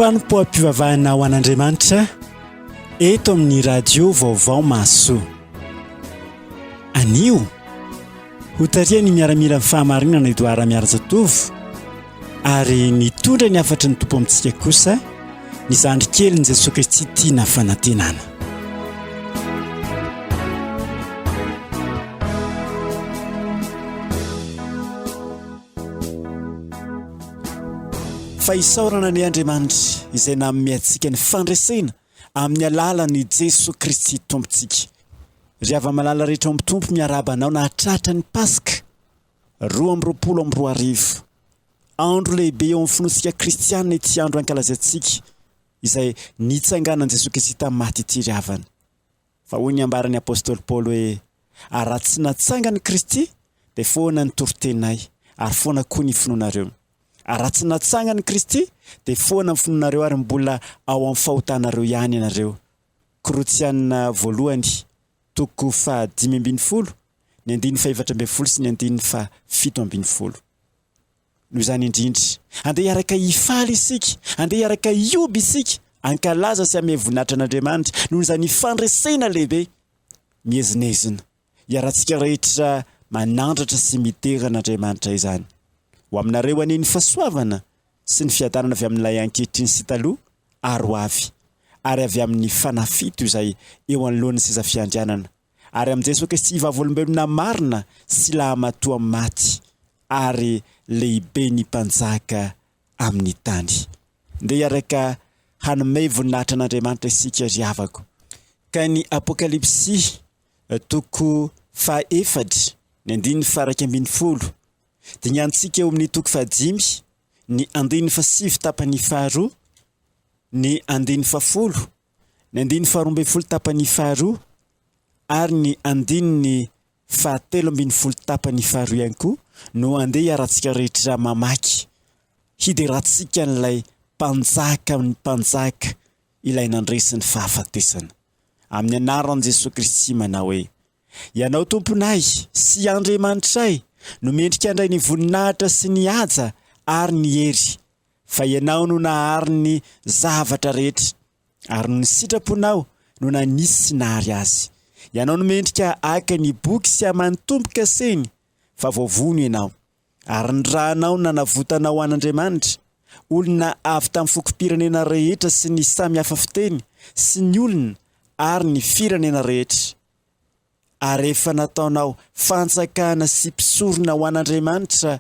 Fanompoam-pivavahana ho an'Andriamanitra eto amin'ny radio Vaovao Mahasoa. Anio, hotarihan'ny miaramilan'ny fahamarinana Edouard Ramiarijatovo ary nitondra ny hafatry ny Tompo amintsika kosa ny zandry kelin'i Jesoa Kristy tiana fanantenana. Fa isaorana anie Andriamanitra izay nanome antsika ny fandresena amin'ny alalan'i Jesoa Kristy Tompontsika. Ry hava-malala rehetra ao amin'ny Tompo miarahaba anao nahatratra ny Paska 2022. Andro lehibe eo amin'ny finoantsika kristiana ity andro ankalazaintsika izay nitsanganan'i Jesoa Kristy tamin'ny maty ity ry havana. Fa hoy ny ambaran'ny apostoly Paoly hoe, Ary raha tsy natsangan'i Kristy, dia foana ny toriteninay, ary foana koa ny finoanareo. Ary raha tsy natsangan'i Kristy, dia foana ny finoanareo ary mbola ao amin'ny fahotanareo ihany ianareo. Korotiana voalohany, toko faha-15, ny andininy faha-14 sy ny andininy faha-17. Noho izany indrindra, andeha hiaraka hifaly isika, andeha hiaraka hihoby isika, hankalaza sy hamehy voninahitra an'Andriamanitra noho izany fandresena lehibe miezinezina iarahantsika rehetra manandratra sy midera an'Andriamanitra izany. Ho aminareo anie ny fahasoavana sy ny fiadanana avy amin'ilay ankehitriny sy taloha ary ho avy, ary avy amin'ny Fanahy fito izay eo anoloan'ny seza fiandrianana, ary amin'i Jesoa Kristy vavolombelona marina sy lahamatoa maty ary lehiben'ny mpanjaka amin'ny tany. Ndeha hiaraka hanome voninahitra an'Andriamanitra isika ry havako. Ka ny Apokalypsy toko fahaefatra, ny andininy faha-11, dingantsika eo amin'ny toko fahadimy, ny andininy fahasivy tapany faharoa, ny andininy fahafolo, ny andininy faharoa ambin'ny folo tapany faharoa ary ny andininy fahatelo ambin'ny folo tapany faharoa ihany koa no andeha hiarantsika rehetra mamaky, hiderantsika an'ilay Mpanjaka amin'ny mpanjaka, ilay nandresy ny fahafatesana. Amin'ny anaran'i Jesoa Kristy manao hoe, Ianao Tomponay sy Andriamanitray no mendrika handray ny voninahitra sy ny haja ary ny hery, fa Ianao no nahary ny zavatra rehetra, ary noho ny sitraponao no nanisy sy nahary azy. Ianao no mendrika haka ny boky sy hamaha ny tombo-kaseny, fa voavono Ianao, ary ny ranao no nanavotanao ho an'Andriamanitra, olona avy tamin'ny fokom-pirenena rehetra sy ny samy hafa fiteny sy ny olona ary ny firenena rehetra. Ary efa nataonao fanjakana sy mpisorona ho an'Andriamanitra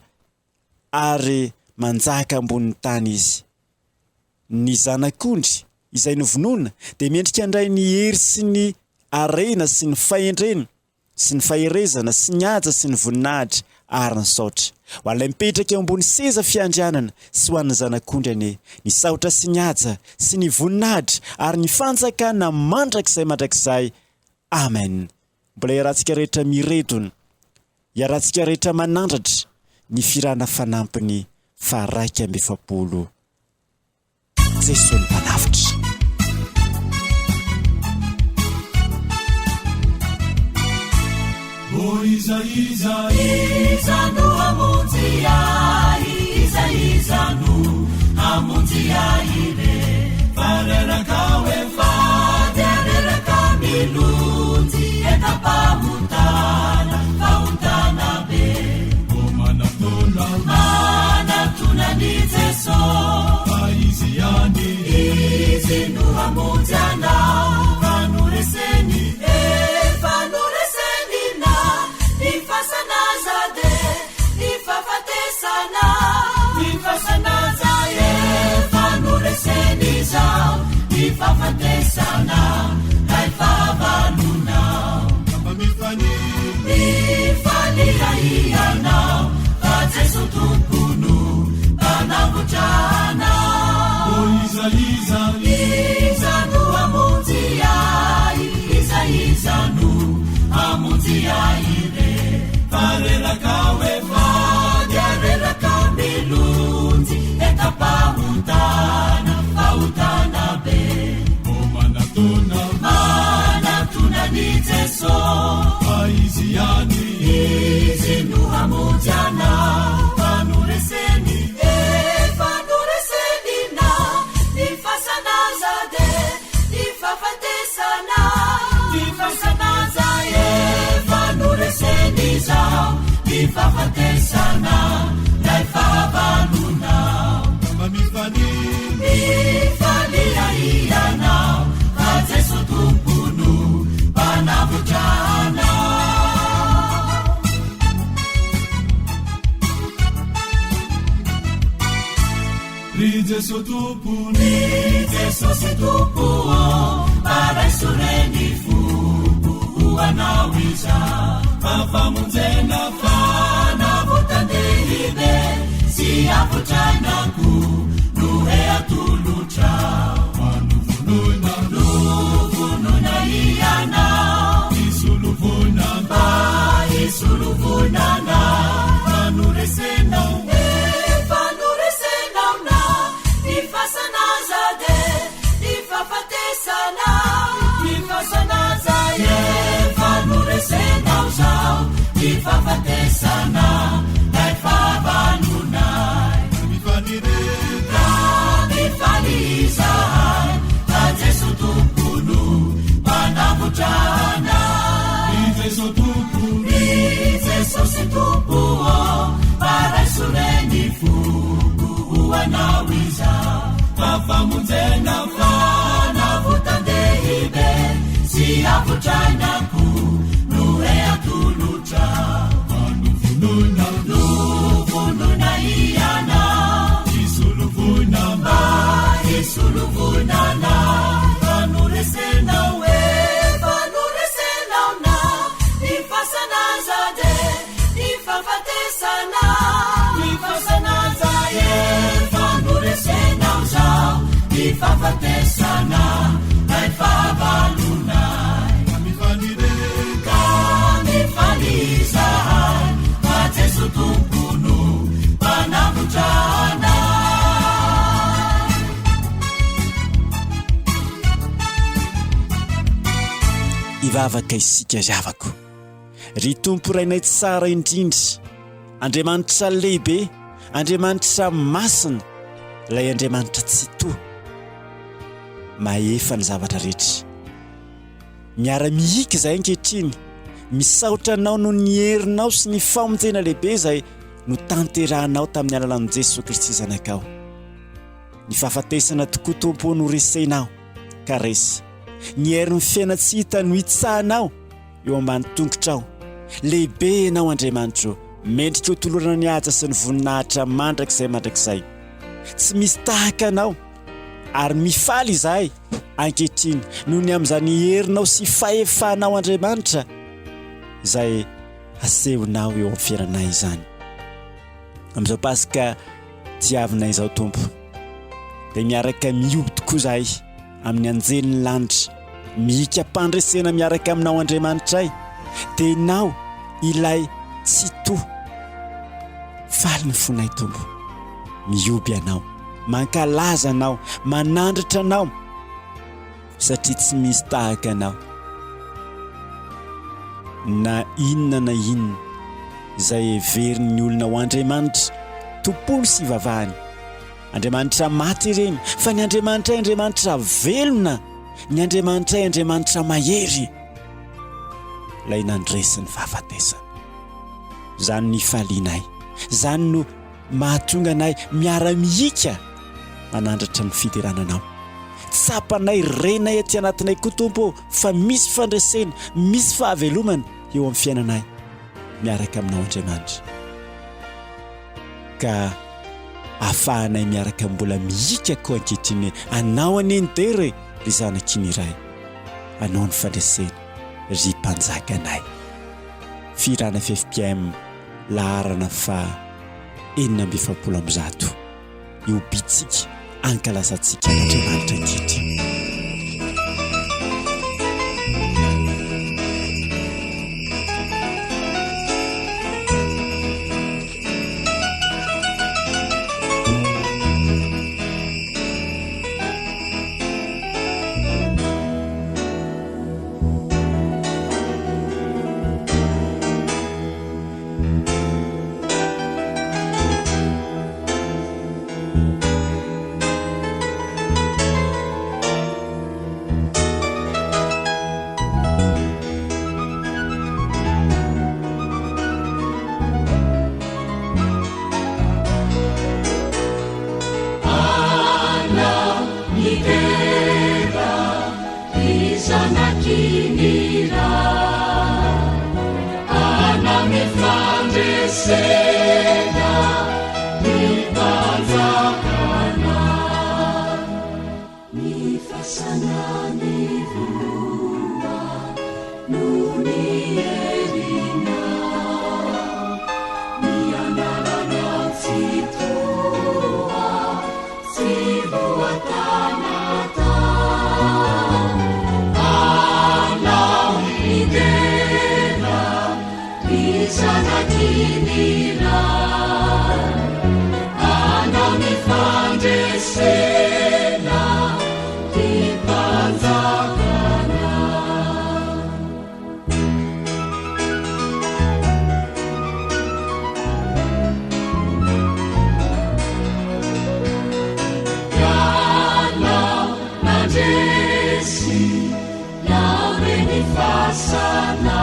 ary manjaka ambonin'ny tany izy. Ny Zanak'ondry izay novonoina dia mendrika handray ny hery sy ny harena sy ny fahendrena sy ny faherezana sy ny haja sy ny voninahitra ary ny saotra. Ho an'ilay mipetraka eo ambony seza fiandrianana sy ho an'ny Zanak'ondry anie ny saotra sy ny haja sy ny voninahitra ary ny fanjakana mandrakizay mandrakizay. Amen. Mbola iarahantsika rehetra miredona. Iarahantsika rehetra manandratra ny firana fanampiny faha-41. Jesoa ny Mpanavotra. O iza iza iza no hamonjy ahy iza iza no hamonjy ahy re fa reraka aho efa dia reraka milonjy entam-pahotana fahotana be o manatona manatona an'i Jeso fa izy ihany izy no hamonjy anao fa noreseny efa noreseny na ny fasana aza dia ny fahafatesana ny fasana aza efa noreseny izao ny fahafatesana lay fahavalonao mba mifalia mifalia hianao fa Jeso Tompo no mpanavotra anao o iza iza iza no hamonjy ahy iza iza no hamonjy ahy re fa reraka aho efa dia reraka milonjy entam-pahotana fahotana be o manatona manatona an'i Jeso fa izy ihany izy no hamonjy anao fa noreseny efa noreseny na ny. fahafatesana lay fahavalonao. Mba mifalia. Mifalia ianao fa Jeso Tompo no Mpanavotra anao. Ry Jeso Tompo, ry Jesosy Tompo ô, mba raiso re ny foko ho Anao izaho, fa famonjena fanavotan-dehibe sy avotrana koa no he atolotrao. Manovonoina, novonoina Ianao, hisolovoina mba hisolovoina anay, fa noresenao. Efa noresenao na ny fasana aza dia ny fahafatesana, ny fasana aza efa noresenao zao, ny fahafatesana lay fahavalonay. Mifaly re. Ka mifaly izahay fa Jeso Tompo no Mpanavotra anay. I Jeso Tompo. I Jesosy Tompo ô, mba raiso re ny foko ho Anao izaho, fa famonjena fanavotan-dehibe sy avotrana koa no he atolotrao. Novonoina, novonoina Ianao, hisolovoina mba hisolovoina anay, fa noresenao efa noresenao na ny fasana aza dia ny fahafatesana, ny fasana aza efa noresenao zao, ny fahafatesana lay fahavalonay. Ka mifaly re. Ka mifaly izahay fa Jeso Tompo no Mpanavotra anay. Hivavaka isika ry havako. Ry Tompo Rainay tsara indrindra, Andriamanitra lehibe, Andriamanitra masina, ilay Andriamanitra Tsitoha, mahefa ny zavatra rehetra. Miara-mihiaka izahay ankehitriny, misaotra Anao noho ny herinao sy ny famonjena lehibe izay notanterahanao tamin'ny alalan'i Jesoa Kristy Zanakao. Ny fahafatesana tokoa Tompo ô no resenao ka resy. Ny herin'ny fiaina tsy hita no hitsahanao eo ambany tongotrao. Lehibe Ianao Andriamanitro, mendrika ho tolorana ny haja sy ny voninahitra mandrakizay mandrakizay. Tsy misy tahaka Anao ary mifaly izahay ankehitriny noho ny amin'izany herinao sy fahefanao Andriamanitra izay asehonao eo amin'ny fiainanay izany. Amin'izao Paska tiavinay izao Tompo, dia miaraka mihoby tokoa izahay amin'ny anjelin'ny lanitra, mihika-pandresena miaraka aminao Andriamanitray, dia Ianao ilay Tsitoha. Faly ny fonay Tompo, mihoby Anao, mankalaza Anao, manandratra Anao, satria tsy misy tahaka Anao. Na inona na inona izay heverin'ny olona ho Andriamanitra, tompony sy ivavahany. Andriamanitra maty ireny, fa ny Andriamanitray Andriamanitra velona, ny Andriamanitray Andriamanitra mahery, ilay nandresy ny fahafatesana. Izany no ifalianay, izany no mahatonga anay miara-mihika manandratra ny fiderana Anao. Tsapanay, renay aty anatinay koa Tompo ô, fa misy fandresena, misy fahavelomana eo amin'ny fiainanay miaraka aminao Andriamanitra. Ka afahanay miaraka mbola mihika koa ankehitriny hoe Anao anie ny dera e, ry Zanaky ny Ray. Anao ny fandresena, ry Mpanjakanay. Fihirana ffpm laharana faha 146. Io bitsika ankalazantsika an'Andriamanitra ankehitriny. Zanaky ny Ray, hanome fandresena ny mpanjakana. Ny fasana nivoha noho ny herina, ny anarana Tsitoha tsy voatanata. Anao hidera ny Zanaky ny Ray, anao ny fandresena, ry Mpanjakana. Ianao nandresy Yahweh ny fasana,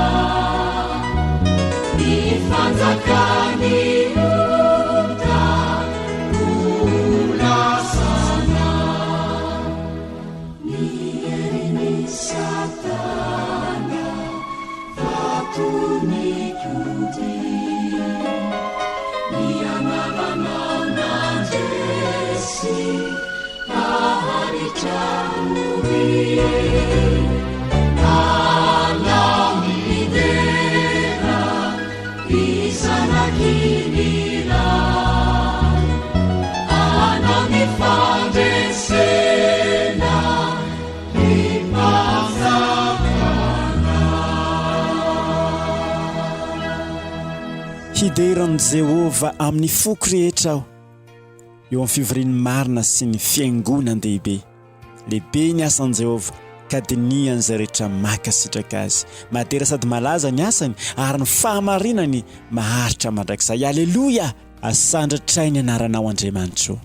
ny fanjakan'ny ota ho lasana. Ny herin'i Satana vaton'ny kodia, ny anaranao nandresy haharitra doria. Anao midera ry Zanaky ny Ray, anao ny fandresena ry Mpanjakana. Hidera an'i Jehovah amin'ny foko rehetra aho, eo amin'ny fivorian'ny marina sy ny fiangonan-dehibe. Lehibe ny asan'i Jehovah, ka dinihan'izay rehetra mankasitraka azy. Madera sady malaza ny asany, ary ny fahamarinany maharitra mandrakizay. Aleloia! Asandratray ny anaranao, Andriamanitro.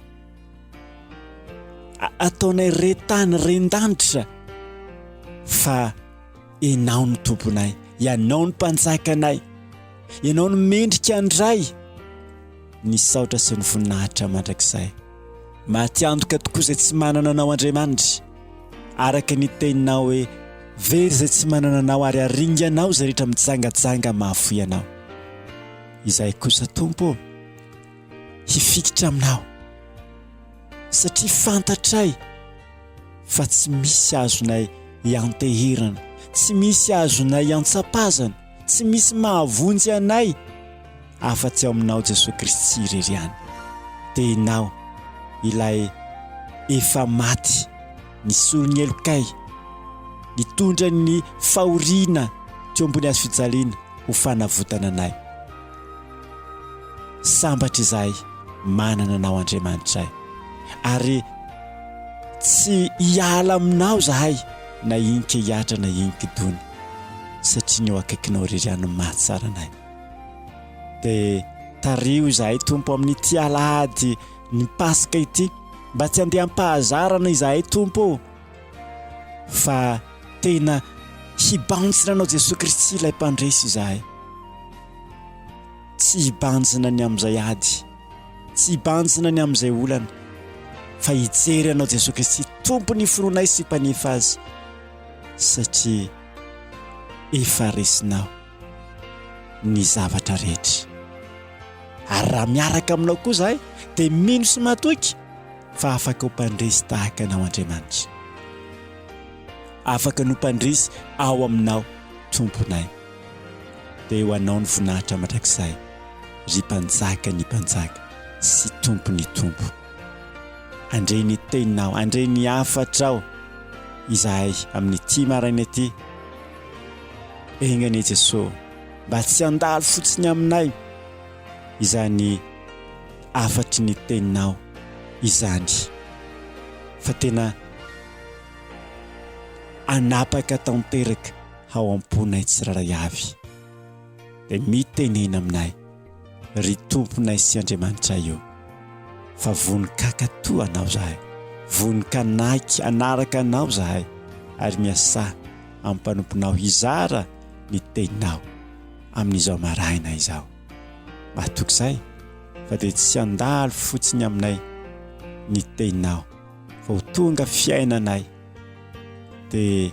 Ataonay re tany ren-danitra fa Ianao no Tomponay, Ianao no Mpanjakanay, Ianao no mendrika handray ny saotra sy ny voninahitra mandrakizay. Maty antoka tokoa izay tsy manana anao Andriamanitra, araka ny teninao hoe very izay tsy manana anao ary aringanao izay rehetra mijangajanga mahafoy anao. Izahay kosa Tompo ô, hifikitra aminao satria fantatray fa tsy misy azonay ianteherana, tsy misy azonay iantsapazana, tsy misy mahavonjy anay afa-tsy ao aminao Jesoa Kristy irery ihany. Dia Ianao ilay efa maty nisolo ny helokay, nitondra ny fahoriana teo ambony hazo fijaliana ho fanavotana anay. Sambatra izahay manana Anao Andriamanitray ary tsy hiala aminao izahay na inon-kihatra na inon-kidona satria ny eo akaikinao irery ihany no mahatsara anay. Dia tariho izahay Tompo amin'ity alahady ny Paska ity mba tsy handeha am-pahazarana izahay Tompo ô fa tena hibanjina anao Jesoa Kristy ilay mpandresy izahay. Tsy hibanjina ny amin'izay ady, tsy hibanjina ny amin'izay olana, fa hijery anao Jesoa Kristy Tompon'ny finoanay sy Mpanefa azy, satria efa resinao ny zavatra rehetra. Ary raha miaraka aminao koa izahay, dia mino sy matoky fa afaka ho mpandresy tahaka anao Andriamanitra. Afaka ny ho mpandresy ao aminao Tomponay. Dia ho anao ny voninahitra mandrakizay, ry Mpanjaka ny mpanjaka sy Tompo ny tompo. Handre ny teninao, handre ny hafatrao izahay amin'ity maraina ity. Enga anie Jesoa mba tsy handalo fotsiny aminay izany hafatry ny teninao izany fa tena hanapaka tanteraka ao am-ponay tsirairay avy. Dia mitenena aminay, ry Tomponay sy Andriamanitray ô, fa vonon-kankatò Anao izahay, vonon-kanaiky hanaraka Anao izahay, ary miasà amin'ny mpanomponao hizara ny teninao amin'izao maraina izao. Matoky izahay fa dia tsy handalo fotsiny aminay ny teninao fa ho tonga fiainanay. Dia.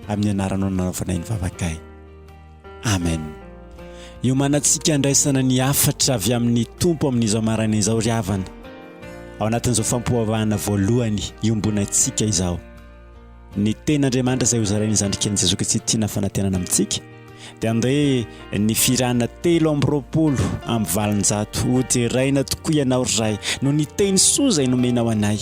Amin'ny anaranao nanaovanay ny vavakay. Amen. Iomanantsika handraisana ny hafatra avy amin'ny Tompo amin'izao maraina izao ry havana. Ao anatin'izao fampoavahana voalohany iombonantsika izao. Ny tenin'Andriamanitra izay hozarain'ny zandrikelin'i Jesoa Kristy tiana fanantenana amintsika dia andeha ny firana 823. Ho deraina tokoa ianao ry Ray noho ny teny soa izay nomenao anay.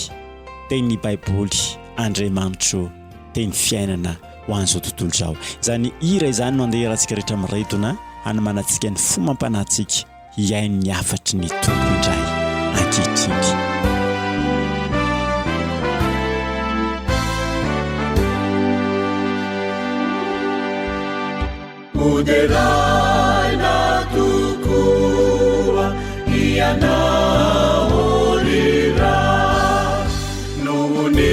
Tenin'ny Baiboly, Andriamanitro, teny fiainana ho an'izao tontolo izao. Izany hira izany no andeha iarahantsika rehetra miredona hanomanantsika ny fo mampanahintsika hihaino ny hafatry ny Tompo indray ankehitriny. Hoderaina tokoa Ianao ry Ray noho ny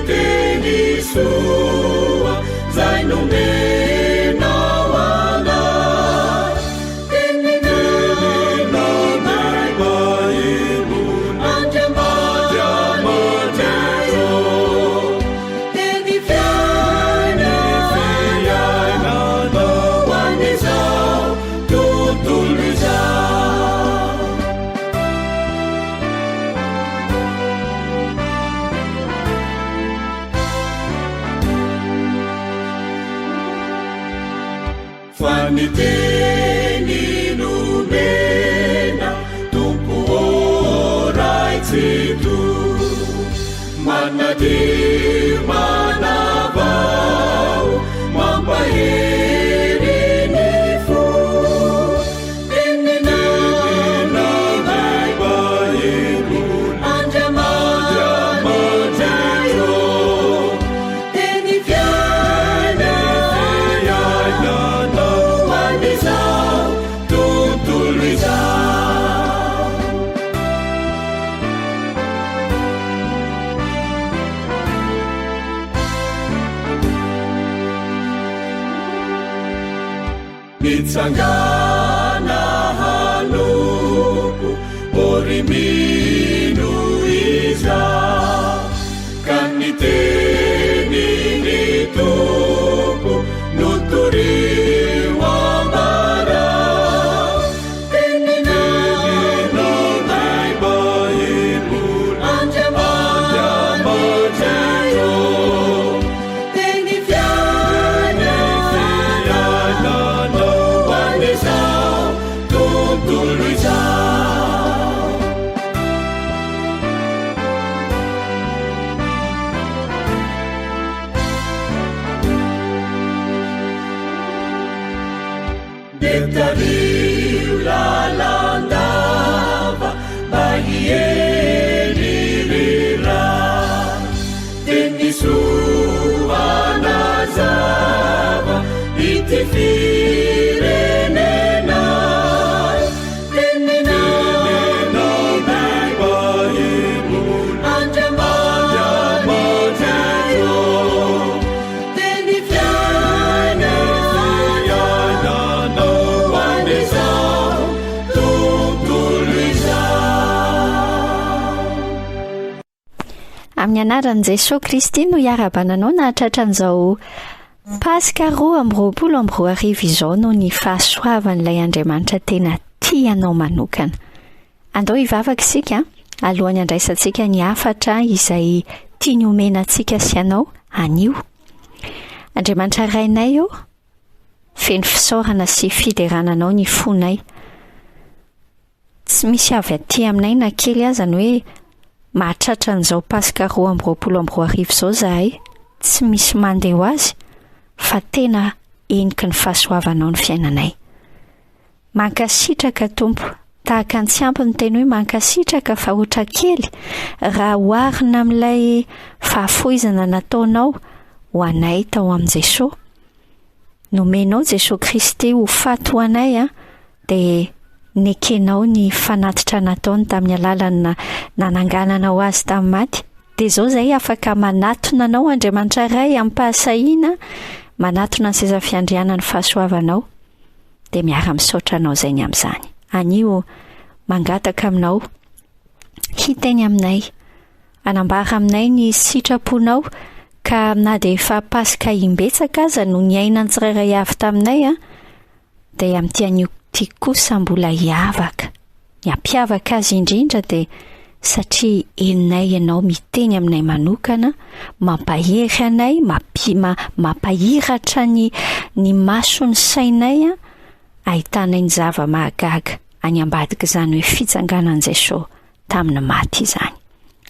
teny soa zay nomenao anay. Fa ny teny nomena Tompo ô Ray Tsitoha Manadio manavao Mampahery ny fo Teninao Andriamanitra ô Teny fiainana ho an'izao tontolo izao. Mitsangàna hanompo, ô ry mino izao, ka ny tenin'ny Tompo no torio ambarao. Teninay Andriamanitra ô. Teny fiainana ho an'izao tontolo izao. Dia tariho lalandava mba hiely ry Ray. Teny soa nazava ity firenenay. Teninay Andriamanitra ô. Teny fiainana ho an'izao tontolo izao. Amin'ny anaran'i Jesoa Kristy no iarahabana anao nahatratra an'izao Paska 2022 izao noho ny fahasoavan'ilay Andriamanitra tena tia anao manokana. Andao hivavaka isika alohan'ny handraisantsika ny hafatra izay tiany omena antsika sy anao anio. Andriamanitra Rainay ô, feno fisaorana sy fiderana anao ny fonay. Tsy misy avy aty aminay na kely aza ny hoe mahatratra an'izao Paska 2022 izao izahay. Tsy misy mandeha ho azy fa tena heniky ny fahasoavanao ny fiainanay. Mankasitraka Tompo. Tahaka ny tsy ampy ny teny hoe mankasitraka fa ohatra kely raha oharina amin'ilay fahafoizana nataonao ho anay tao amin'i Jesoa. Nomenao Jesoa Kristy ho faty ho anay an, dia nekenao ny fanatitra nataony tamin'ny alalan'ny nanangananao azy tamin'ny maty. Dia izao izahay afaka manatona anao Andriamanitra Ray amim-pahasahiana, manatona ny seza fiandrianan'ny fahasoavanao. Dia miara-misaotra anao izay ny amin'izany. Anio, mangataka aminao, hiteny aminay, hanambara aminay ny sitraponao, Ka na dia efa Paska imbetsaka aza no niainan'ny tsirairay avy taminay an, dia amin'ity anio ity kosa mbola hiavaka. Ny hampiavaka azy indrindra dia satria henonay ianao miteny aminay manokana, mampahery anay, mampi- ma- mampahiratra ny ny mason'ny sainay an, ahitanay ny zava-mahagaga any ambadik'izany hoe fitsanganan'i Jesoa tamin'ny maty izany.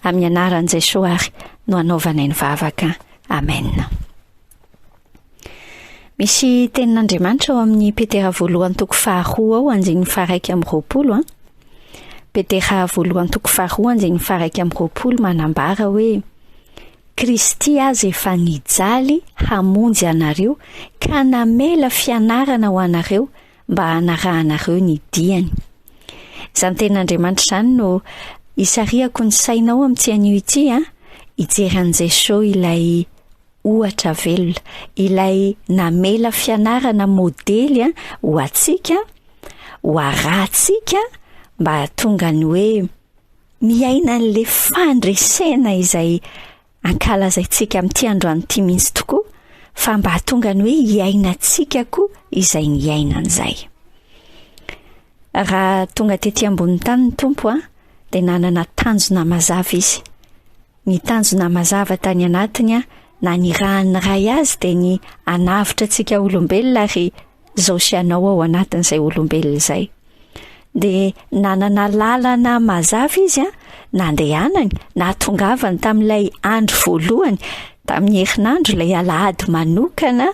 Amin'ny anaran'i Jesoa ary no anaovanay ny vavaka. Amen. Misy tenin'Andriamanitra ao amin'ny Petera voalohany toko faharoa ao andininy faharaika amby roapolo an. Petera voalohany toko faharoa andininy faharaika amby roapolo manambara hoe Kristy aza efa nijaly hamonjy anareo ka namela fianarana ho anareo mba hanarahanareo ny diany. Izany tenin'Andriamanitra izany no isarihako ny sainao amin'ity anio ity an, hijery an'i Jesoa ilay ohatra velona, ilay namela fianarana modely an, ho antsika, ho arahantsika mba hahatonga ny hoe miaina an'ilay fandresena izay ankalazaintsika amin'ity androany ity mihitsy tokoa fa mba hahatonga ny hoe hiainantsika koa izay niainany izay. Raha tonga tety ambonin'ny tany ny Tompo a, dia nanana tanjona mazava izy. Ny tanjona mazava tany anatiny a, nanirahan'ny Ray azy dia ny hanavotra antsika olombelona ary izao sy ianao ao anatin'izay olombelona izay. Dia nanana lalana mazava izy an, nandehanany, nahatongavany tamin'ilay andro voalohany, tamin'ny herinandro, ilay alahady manokana,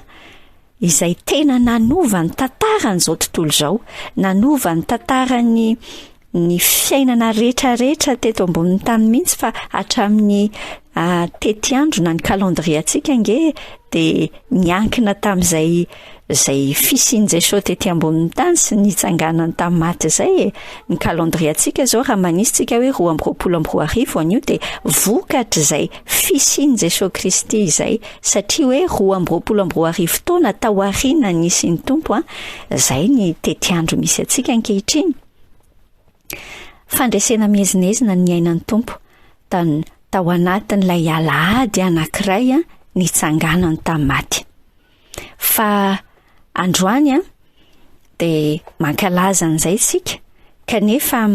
izay tena nanova ny tantaran'izao tontolo izao, nanova ny tantaran'ny ny fiainana rehetrarehetra teto ambonin'ny tany mihitsy fa hatramin'ny ah, tetiandro na ny calendrier antsika ange dia niankina tamin'izay izay fisian'i Jesoa tety ambonin'ny tany sy ny nitsanganany tamin'ny maty izay e. Ny calendrier antsika izao raha manisy tsika hoe 2022 anio dia vokatr'izay fisian'i Jesoa Kristy izay satria hoe 2022 taona taoriana nisian'ny Tompo a, izay ny tetiandro misy antsika ankehitriny. Fandresena miezinezina ny niainan'ny Tompo tan tao anatin'ilay alahady anankiray nitsanganany tamin'ny maty. Fa androany an, dia mankalaza an'izay isika, kanefa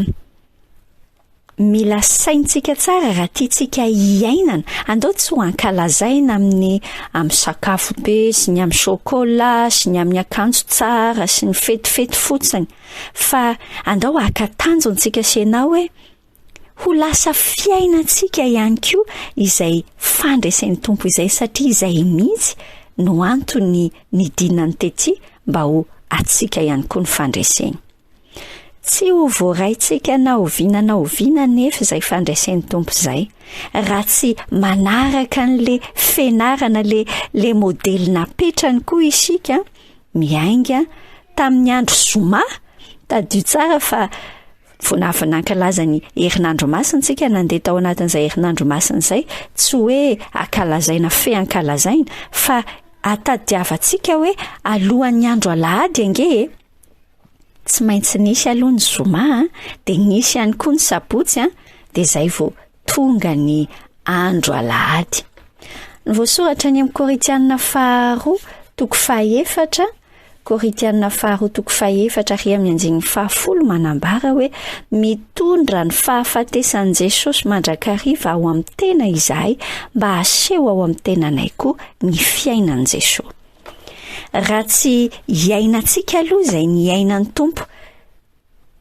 Mila saintsika tsara raha tiantsika hiainana. Andao tsy ho ankalazaina amin'ny amin'ny sakafo be sy ny amin'ny chocolat sy ny amin'ny akanjo tsara sy ny fetifety fotsiny. Fa andao haka tanjona tsika sy ianao hoe ho lasa fiainantsika ihany koa izay fandresen'ny Tompo izay satria izay mihitsy no antony nidinany tety mba ho antsika ihany koa ny fandreseny. Tsy ho voaraintsika na oviana na oviana anefa izay fandresen'ny Tompo izay, raha tsy manaraka an'le fenarana, le le modely napetrany koa isika, miainga tamin'ny andro zoma, tadidio tsara fa vao navy nankalaza ny herinandro masina isika, nandeha tao anatin'izay herinandro masina izay, tsy hoe ankalazaina fe ankalazaina, fa atadiavantsika hoe alohan'ny andro alahady ange e! Tsy maintsy nisy aloha ny zoma a, dia nisy ihany koa ny sabotsy a, dia izay vao tonga ny andro alahady. Ny voasoratra any amin'ny Korintianina faharoa toko fahaefatra, Korintianina faharoa toko fahaefatra ary amin'ny andininy fahafolo manambara hoe mitondra ny fahafatesan'i Jesosy mandrakariva ao amin'ny tena izahay mba haseho ao amin'ny tenanay koa ny fiainan'i Jesosy. Raha tsy iainantsika aloha izay niainan'ny Tompo,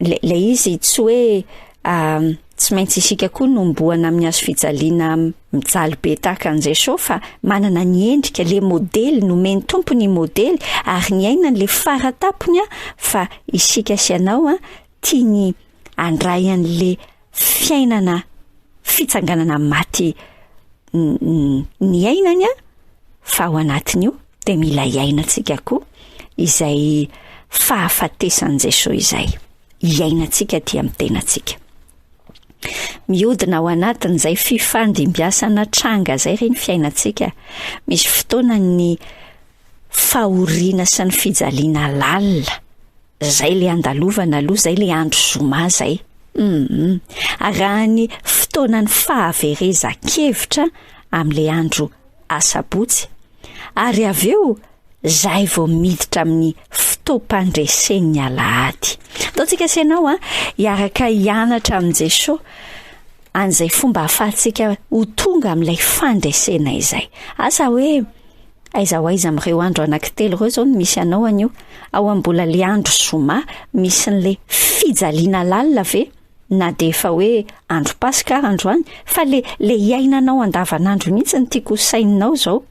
ilay izy tsy hoe tsy maintsy isika koa no omboana amin'ny hazo fijaliana mijaly be tahaka an'i Jesoa fa manana ny endrika, le modely, nomen'ny Tompo ny modely ary niainany le faratapony fa isika sy ianao tiany handray an'le fiainana fitsanganana maty niainany a fa ao anatin'io dia mila iainantsika koa izay fahafatesan'i Jesoa izay iainantsika aty amin'ny tenantsika. Mihodina ao anatin'izay fifandimbiasana tranga izay re ny fiainantsika. Misy fotoana ny fahoriana sy ny fijaliana lalina. Zay le andalovana aloha, zay le andro zoma zay. Hum. Raha ny fotoanan'ny fahaverezan-kevitra amin'ilay andro. asabotsy, ary avy eo zay vao miditra amin'ny fotoam-pandresen'ny alahady. Ataontsika sy ianao a, hiaraka hianatra amin'i Jesoa an'izay fomba ahafahantsika ho tonga amin'ilay fandresena izay. Asa hoe aiza ho aiza amin'ireo andro anankitelo ireo izao no misy anao anio? Ao amin'ny mbola le andro zoma misy an'ilay fijaliana lalina ve? Na dia efa hoe andro Paska ary androany, fa le le iainanao andavanandro mihitsy no tiako ho saininao izao.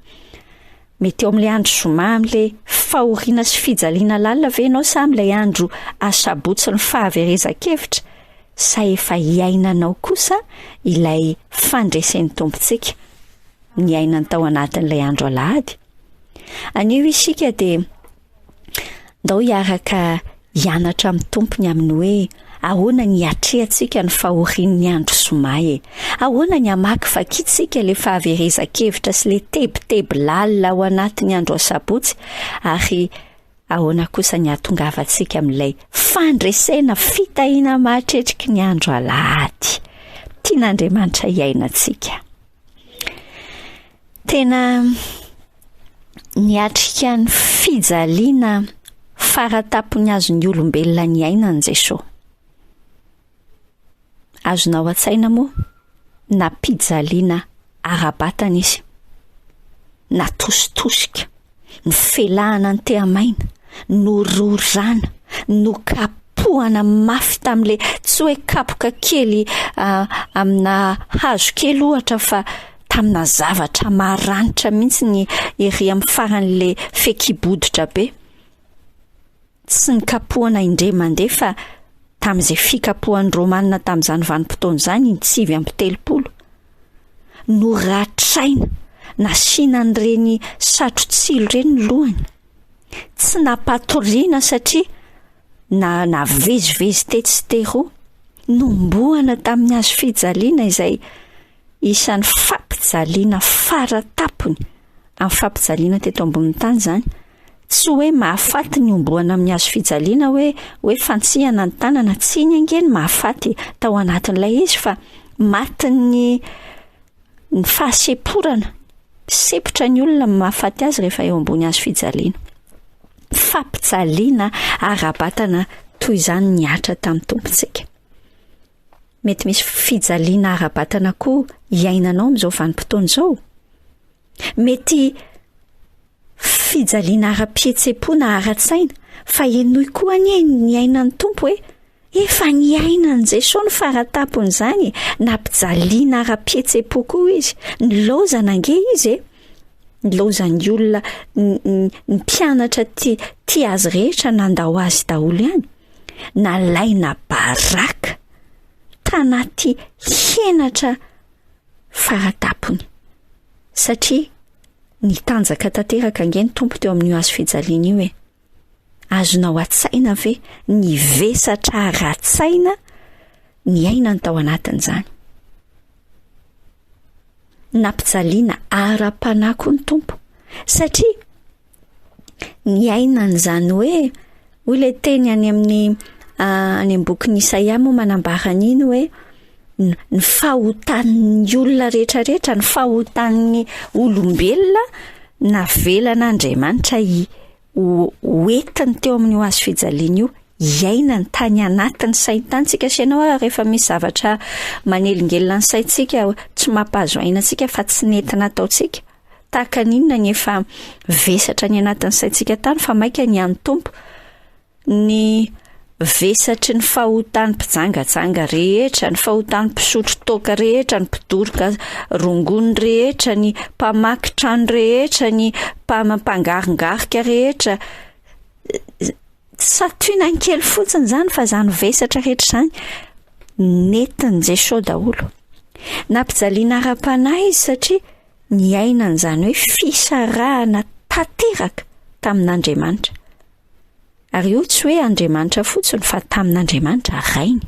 Mety eo amin'ilay andro zoma amin'ilay fahoriana sy fijaliana lalina ve ianao sa amin'ilay andro asabotsy ny fahaverezan-kevitra sa efa iainanao kosa ilay fandresen'ny Tompontsika niainany tao anatin'ilay andro alahady? Anio isika dia Ndao hiaraka hianatra amin'ny Tompo ny amin'ny hoe ahoana ny hiatrehantsika ny fahorian'ny andro zoma e. Ahoana ny hamakivakintsika ilay fahaverezan-kevitra sy ilay tebiteby lalina ao anatin'ny andro asabotsy ary ahoana kosa ny hahatongavantsika amin'ilay fandresena fitahiana mahatretriky ny andro alahady. Tian'Andriamanitra hiainantsika. Tena niatrika ny fijaliana faratapony azon'ny olombelona niainany Jesoa. Azonao an-tsaina moa nampijaliana ara-batana izy, natositosika, nofelahana ny tehamaina, nororana, nokapohana mafy tamin'ilay tsy hoe kapoka kely amina hazo kely ohatra fa tamina zavatra maranitra mihitsy ny ery amin'ny faran'ilay fehikibo-hoditra be. Tsy nikapohana indray mandeha fa tamin'izay fikapohan'ny Romanina tamin'izany vanim-potoana izany, in 39, noratraina, nasiana an'ireny satro-tsilo ireny ny lohany. Tsy nampatoriana satria na navezivezy tetsy sy teroa, nombohana tamin'ny hazo fijaliana izay isan'ny fampijaliana fara-tampony amin'ny fampijaliana teto ambonin'ny tany izany. Tsy hoe mahafaty ny homboana amin'ny hazo fijaliana hoe hoe fantsihana ny tanana, tsy iny ange ny mahafaty tao anatin'ilay izy fa matin'ny ny fahasemporana, sempotra ny olona no mahafaty azy rehefa eo ambony hazo fijaliana. Fampijaliana ara-batana toy izany nihatra tamin'ny Tompontsika. Mety misy fijaliana ara-batana koa iainanao amin'izao vanim-potoana izao. Mety fijaliana ara-pihetseham-po na ara-tsaina, fa henoy koa anie ny niainan'ny Tompo e! Efa niainan'i Jesoa ny fara-tampon'izany e! Nampijaliana ara-pihetseham-po koa izy, nilaozana ange izy e! Nilaozan'ny olona, ny mpianatra tia tia azy rehetra nandao azy daholo ihany, nalaina baraka tanaty henatra fara-tampony, satria Nitanjaka tanteraka ange ny Tompo teo amin'io hazo fijaliana io e! Azonao an-tsaina ve ny vesatra ara-tsaina niainany tao anatin'izany? Nampijaliana ara-panahy koa ny Tompo, satria niainany izany hoe, hoy ilay teny any amin'ny any amin'ny bokin'i Isaia moa manambara an'iny hoe ny fahotan'ny olona rehetrarehetra, ny fahotan'ny olombelona navelan'Andriamanitra hi- ho hoentiny teo amin'io hazo fijaliana io, iainany tany anatin'ny sainy tany. Tsika sy ianao ary rehefa misy zavatra manelingelina ny saintsika, tsy mampahazo aina antsika fa tsy nety nataontsika. Tahaka ny inona ny efa vesatra any anatin'ny saintsika tany fa mainka ny an'ny Tompo. Ny vesatry ny fahotan'ny mpijangajanga rehetra, ny fahotan'ny mpisotro toaka rehetra, ny mpidoroka rongony rehetra, ny mpamaky trano rehetra, ny mpangarongarika rehetra. Santionany kely fotsiny izany fa izany vesatra rehetra izany nentin'i Jesoa daholo. Nampijaliana ara-panahy izy satria niaina an'izany hoe fisarahana tanteraka tamin'Andriamanitra. Ary io tsy hoe Andriamanitra fotsiny fa tamin'Andriamanitra Rainy.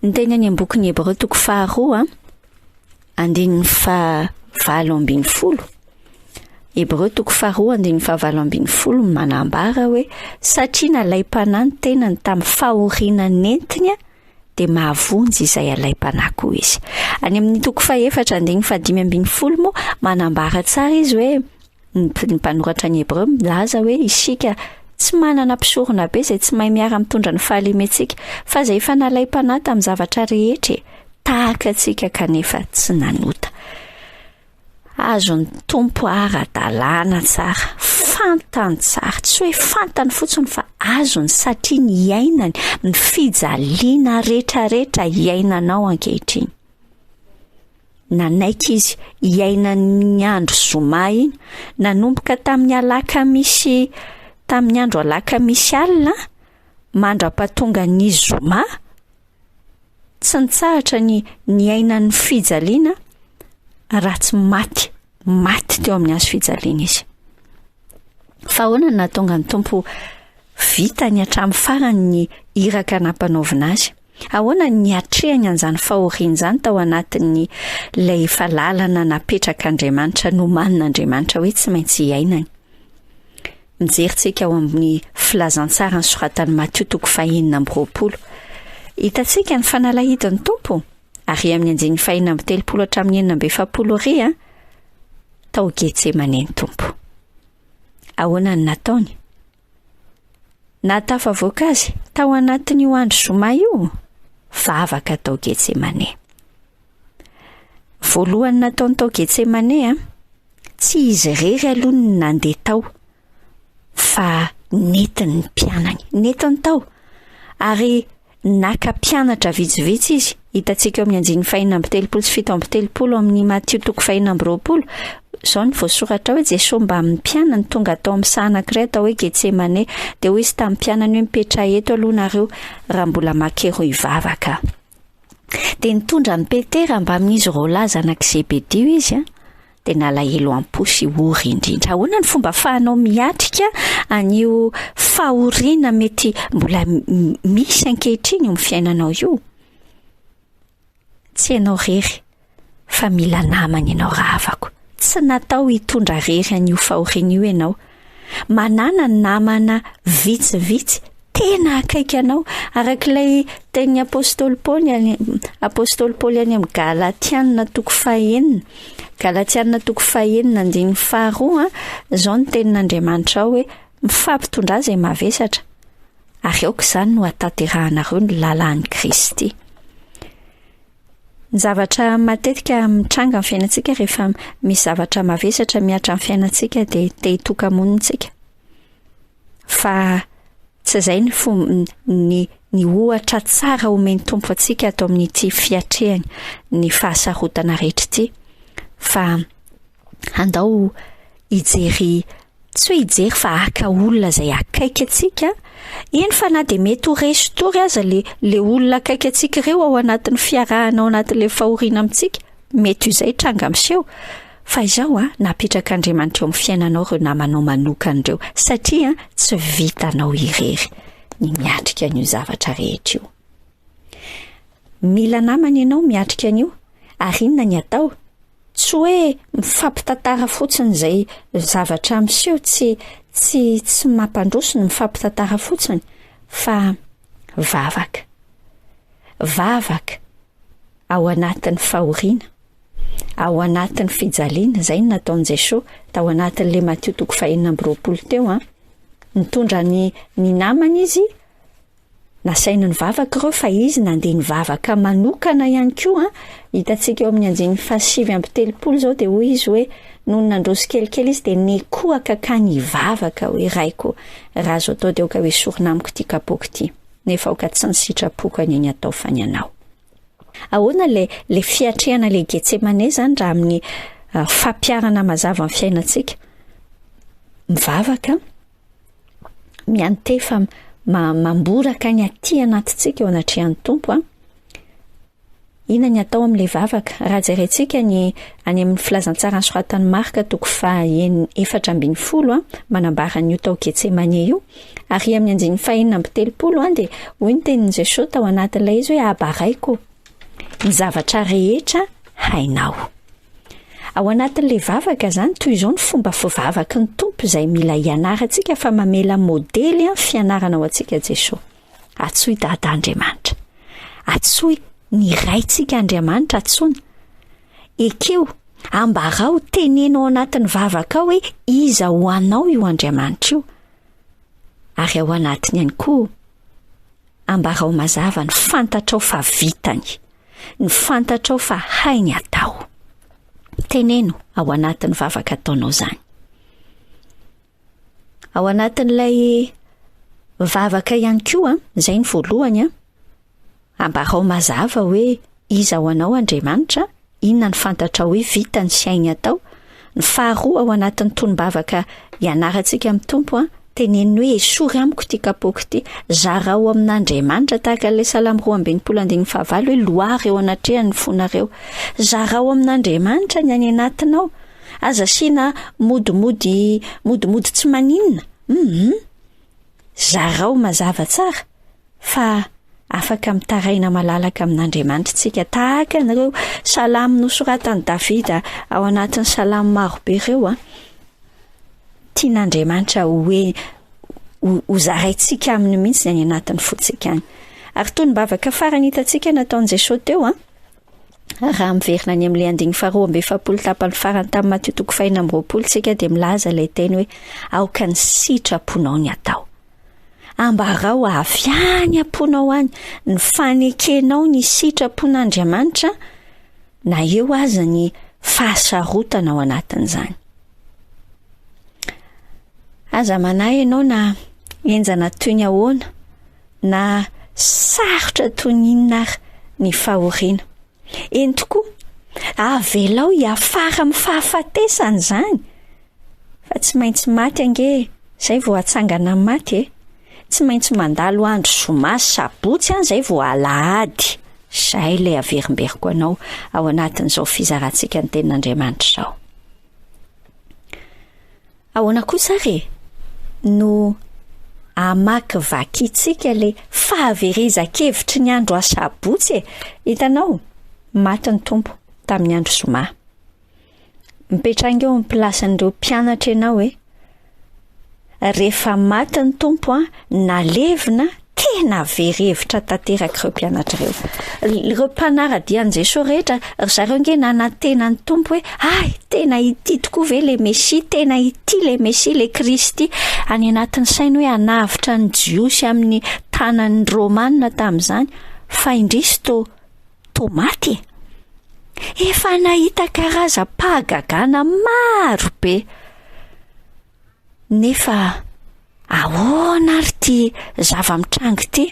Ny teny any am-bokin'ny Hebreo toko faharoa, andininy faha-18. Hebreo toko faharoa andininy faha-18 manambara hoe satria nalaim-panahy ny tenany tamin'ny fahoriana nentiny, dia mahavonjy izay alaim-panahy koa izy. Any amin'ny toko fahefatra andininy fahadimy ambin'ny folo moa manambara tsara izy hoe ny mpanoratra ny Hebreo milaza hoe isika tsy manana mpisorona be izay tsy mahay miara-mitondra ny fahalementsika fa izay efa nalaim-panahy tamin'ny zavatra rehetra e, tahaka antsika kanefa tsy nanota. Azon'ny Tompo ara-dalàna tsara, fantany tsara, tsy hoe fantany fotsiny fa azony satria niainany ny fijaliana rehetrarehetra iainanao ankehitriny. Nanaiky izy hiaina ny andro zoma iny, nanomboka tamin'ny alakamisy tamin'ny andro alakamisy alina mandra-pahatonga ny zoma, Tsy nitsahatra ny niaina ny fijaliana raha tsy maty, maty teo amin'ny hazo fijaliana izy. Fa ahoana no nahatonga ny Tompo vitany hatramin'ny farany ny iraka nampanaovina azy? Ahoana ny niatrehany an'izany fahoriana izany tao anatin'ny ilay efa lalana napetrak'Andriamanitra, nomanin'Andriamanitra hoe tsy maintsy hiainany? Mijery tsika ao amin'ny filazantsara nosoratan'i Matio toko fahenina amby 20. Hitantsika ny fanalahidin'ny Tompo, ary amin'ny andininy fahenina amby 30 hatramin'ny 46 ary a, tao Getsemane ny Tompo. Ahoana ny nataony? Nahatafavoaka azy tao anatin'io andro zoma io, vavaka tao Getsemane. Voalohany nataony tao Getsemane a, Tsy izy irery aloha no nandeha tao fa nentiny ny mpianany. Nentiny tao ary naka mpianatra vitsivitsy izy. Hitantsika eo amin'ny andininy fahenina amby 30 sy 37 amin'ny Matio toko fahenina amby 20. Izao no voasoratra hoe Jesoa mbamin'ny mpianany tonga tao amin'ny saha anankiray atao hoe Getsemane. Dia hoy izy tamin'ny mpianany hoe mipetraha eto aloha nareo raha mbola makero hivavaka. Dia nitondra an'i Petera mbamin'izy roalahy zanak'i Zebedio izy, dia nalahelo am-po sy ory indrindra. Ahoana ny fomba ahafahanao miatrika an'io fahoriana mety mbola misy ankehitriny eo amin'ny fiainanao io? Tsy ianao irery. Fa mila namana ianao rahavako. Tsy natao hitondra rery an'io fahoriana io ianao. Manàna namana vitsivitsy tena akaiky anao. Araka ilay tenin'ny apostoly Paoly any apostoly Paoly any amin'ny Galatiana toko fahenina. Galatiana toko fahenina andininy faharoa, izao ny tenin'Andriamanitra ao hoe mifampitondrà izay mavesatra ary aoka izany no hahatanterahanareo ny lalàn'i Kristy. Ny zavatra matetika mitranga amin'ny fiainantsika rehefa misy zavatra mavesatra mihatra amin'ny fiainantsika dia te hitoka-monina isika. Fa tsy izay ny fo ny ny ohatra tsara omen'ny Tompo antsika ato amin'ity fiatrehany ny fahasarotana rehetra ity fa andao hijery tsy hoe hijery fa haka olona izay akaiky antsika, eny fa na dia mety ho resy tory aza le le olona akaiky antsika ireo ao anatin'ny fiarahana ao anatin'ilay fahoriana amintsika, mety ho izay tranga miseho, fa izao a, napetrak'Andriamanitra eo amin'ny fiainanao ireo namanao manokana ireo, satria tsy vitanao irery ny miatrika an'io zavatra rehetra io. Mila namana ianao miatrika an'io, ary inona ny atao? Tsy hoe mifampitantara fotsiny izay zavatra miseho tsy tsy tsy mampandroso ny mifampitantara fotsiny fa vavaka. Vavaka ao anatin'ny fahoriana, ao anatin'ny fijaliana, izay no nataon'i Jesoa tao anatin'ilay Matio toko fahenina amby 20 teo an. Nitondra ny ny namany izy Nasainy nivavaka ireo fa izy nandeha nivavaka manokana ihany koa. Hitantsika eo amin'ny andininy fahasivy amby 30 izao dia hoy izy hoe nony nandroso kelikely izy dia nikohaka ka nivavaka hoe Raiko, raha azo atao dia aoka hoesorina amiko ity kapoaka ity, nefa aoka tsy ny sitrapoko anie ny atao fa ny anao. Ahoana ilay ilay fiatrehana ilay Getsemane izany raha amin'ny fampiharana mazava ny fiainantsika? Mivavaka. miantefa mamboraka ny aty anatintsika eo anatrehan'ny Tompo a. Inona ny atao amin'ilay vavaka? Raha jerentsika ny any amin'ny filazantsara nosoratan'i Marka toko faha 14 a, manambara an'io tao Getsemane io, ary amin'ny andininy faha 36 a dia hoy ny tenin'i Jesosy tao anatin'ilay izy hoe abaraiko ny zavatra rehetra hainao. Ao anatin'ilay vavaka izany, toy izao ny fomba fivavaky ny Tompo izay mila hianarantsika fa mamela modely fianarana ho antsika Jesoa. Antsoy Dada Andriamanitra. Antsoy ny Raintsika Andriamanitra antsoina. Ekeo, ambarao, teneno ao anatin'ny vavakao hoe iza ho anao io Andriamanitra io. Ary ao anatiny ihany koa, ambarao mazava ny fantatrao fa vitany, ny fantatrao fa hainy atao. Teneno ao anatin'ny vavaka ataonao izany. Ao anatin'ilay vavaka ihany koa, izay ny voalohany an, ambarao mazava hoe iza ho anao Andriamanitra, inona ny fantatrao hoe vitany sy hainy atao. Ny faharoa ao anatin'ny tonom-bavaka ianarantsika amin'ny Tompo an, teneniny hoe esory amiko ity kapoaka ity, zarao amin'Andriamanitra tahaka ilay Salamo 62 andininy fahavalo hoe loary eo anatrehany ny fonareo. Zarao amin'Andriamanitra ny any anatinao. Aza asiana modimody modimody tsy maninona. Hum. Zarao mazava tsara fa afaka mitaraina malalaka amin'Andriamanitra isika tahaka an'ireo salamo nosoratan'i Davida ao anatin'ny salamo marobe ireo an. Tian'Andriamanitra ho hoe ho zaraintsika aminy mihitsy ny any anatin'ny fontsika any. Ary toy ny vavaka farany hitantsika nataon'i Jesosy teo an. Raha miverina any amin'ilay andininy faharoa amby 40 tapany farany tamin'ny Matio toko fahenina amby 20 isika dia milaza ilay teny hoe aoka ny sitraponao ny atao. Ambarao avy any am-ponao any ny fanekenao ny sitrapon'Andriamanitra na eo aza ny fahasarotana ao anatin'izany. Aza manahy ianao na henjana toy ny ahoana na sarotra toy ny inona ary ny fahoriana. Eny tokoa, avelao hiafara amin'ny fahafatesana izany, fa tsy maintsy maty ange izay vao hatsangana amin'ny maty e. Tsy maintsy mandalo andro zoma sy sabotsy an izay vao alahady. Izay ilay averimberiko anao ao anatin'izao fizarantsika ny tenin'Andriamanitra izao. Ahoana kosa ary e no amakivakintsika le fahaverezan-kevitry ny andro asabotsy e? Hitanao, maty ny Tompo tamin'ny andro zoma. Mipetraha ange eo amin'ny plasin'ireo mpianatra ianao e. Rehefa maty ny Tompo an, nalevina, tena very hevitra tanteraka ireo mpianatra ireo. Ireo mpanara-dia an'i Jesoa rehetra, ry zareo ange nanantena ny Tompo hoe, hay, tena ity tokoa ve le Mesia, tena ity le Mesia, le Kristy. Any anatin'ny sainy hoe hanavotra ny Jiosy amin'ny tanan'ny Romana tamin'izany, fa indrisy toa toa maty e. Efa nahita karazam-pahagagana maro be. Nefa ahoana ary ity zava-mitranga ity?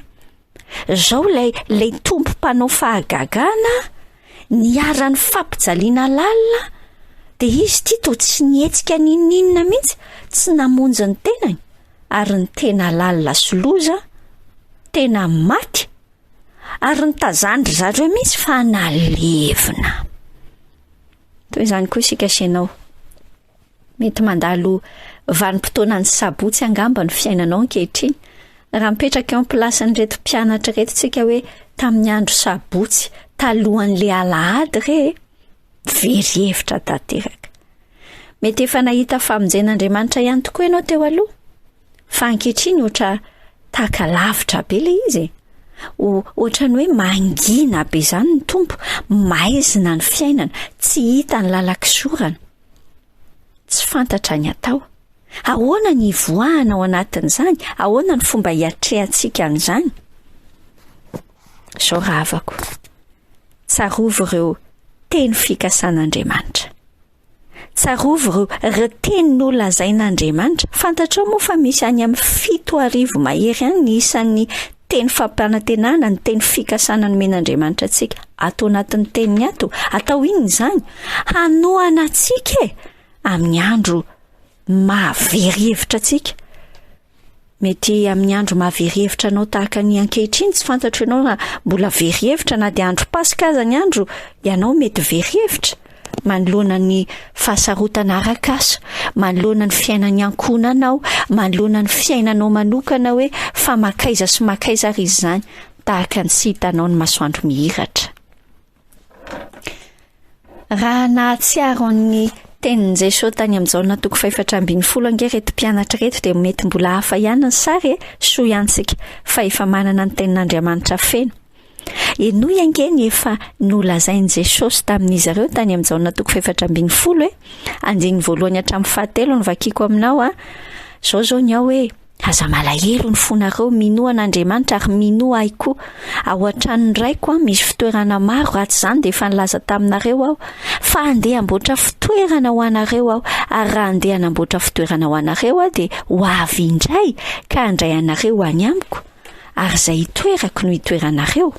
Izao ilay ilay tompo mpanao fahagagana niharan'ny fampijaliana lalina dia izy ity toa tsy nihetsika n'inon'inona mihitsy, tsy namonjy ny tenany ary ny tena lalina sy loza tena maty ary nitazan-dry zareo mihitsy fa nalevina. Toy izany koa isika sy ianao. Mety mandalo vanim-potoanan'ny sabotsy angamba ny fiainanao ankehitriny. Raha mipetraka eo am-pilasin'ireto mpianatra ireto tsika hoe tamin'ny andro sabotsy talohan'le alahady re e, very hevitra tanteraka. Mety efa nahita famonjen'Andriamanitra ihany tokoa ianao teo aloha. Fa ankehitriny ohatra tahaka lavitra be le izy e. Ohatran'ny hoe mangina be izany ny Tompo, maizina ny fiainana, tsy hita ny lalan-kisorana. Tsy fantatra ny atao. Ahoana ny hivoahana ao anatin'izany? Ahoana ny fomba hiatrehantsika an'izany? Izao rahavako, tsarovy ireo teny fikasan'Andriamanitra. Tsarovy ireo ireo teny nolazain'Andriamanitra. Fantatrao moa fa misy any amin'ny 7000 mahery any ny isan'ny teny fampanantenana, ny teny fikasana nomen'Andriamanitra antsika ato anatin'ny teniny ato. Atao inona izany? Hanohana antsika e! Amin'ny andro mahavery hevitra antsika. Mety amin'ny andro mahavery hevitra anao tahaka ny ankehitriny, tsy fantatro ianao raha mbola very hevitra na dia andro Paska aza ny andro, ianao mety very hevitra manoloana ny fahasarotana arak'asa, manoloana ny fiainan'ny ankohonanao, manoloana ny fiainanao manokana hoe fa makaiza sy makaiza ary izy izany, tahaka ny tsy hitanao ny masoandro mihiratra. Raha nahatsiaro ny tenin'i Jesoa tany amin'i Jaona toko fahefatra ambin'ny folo ange ireto mpianatra ireto dia mety mbola hafa ihany ny sary e, soa ihany isika fa efa manana ny tenin'Andriamanitra feno. Henoy ange ny efa nolazain'i Jesosy tamin'izy ireo tany amin'ny Jaona toko faha-14 e. Andininy voalohany hatramin'ny fahatelo no vakiko aminao a. Izao izao ny ao hoe Aza malahelo ny fonareo, minoa an'Andriamanitra ary minoa ahy koa. Ao an-tranon'ny Raiko aho misy fitoerana maro, raha tsy izany dia efa nilaza taminareo aho, fa handeha hamboatra fitoerana ho anareo aho, ary raha handeha hanamboatra fitoerana ho anareo aho dia ho avy indray ka handray anareo ho any amiko, ary izay itoerako no hitoeranareo.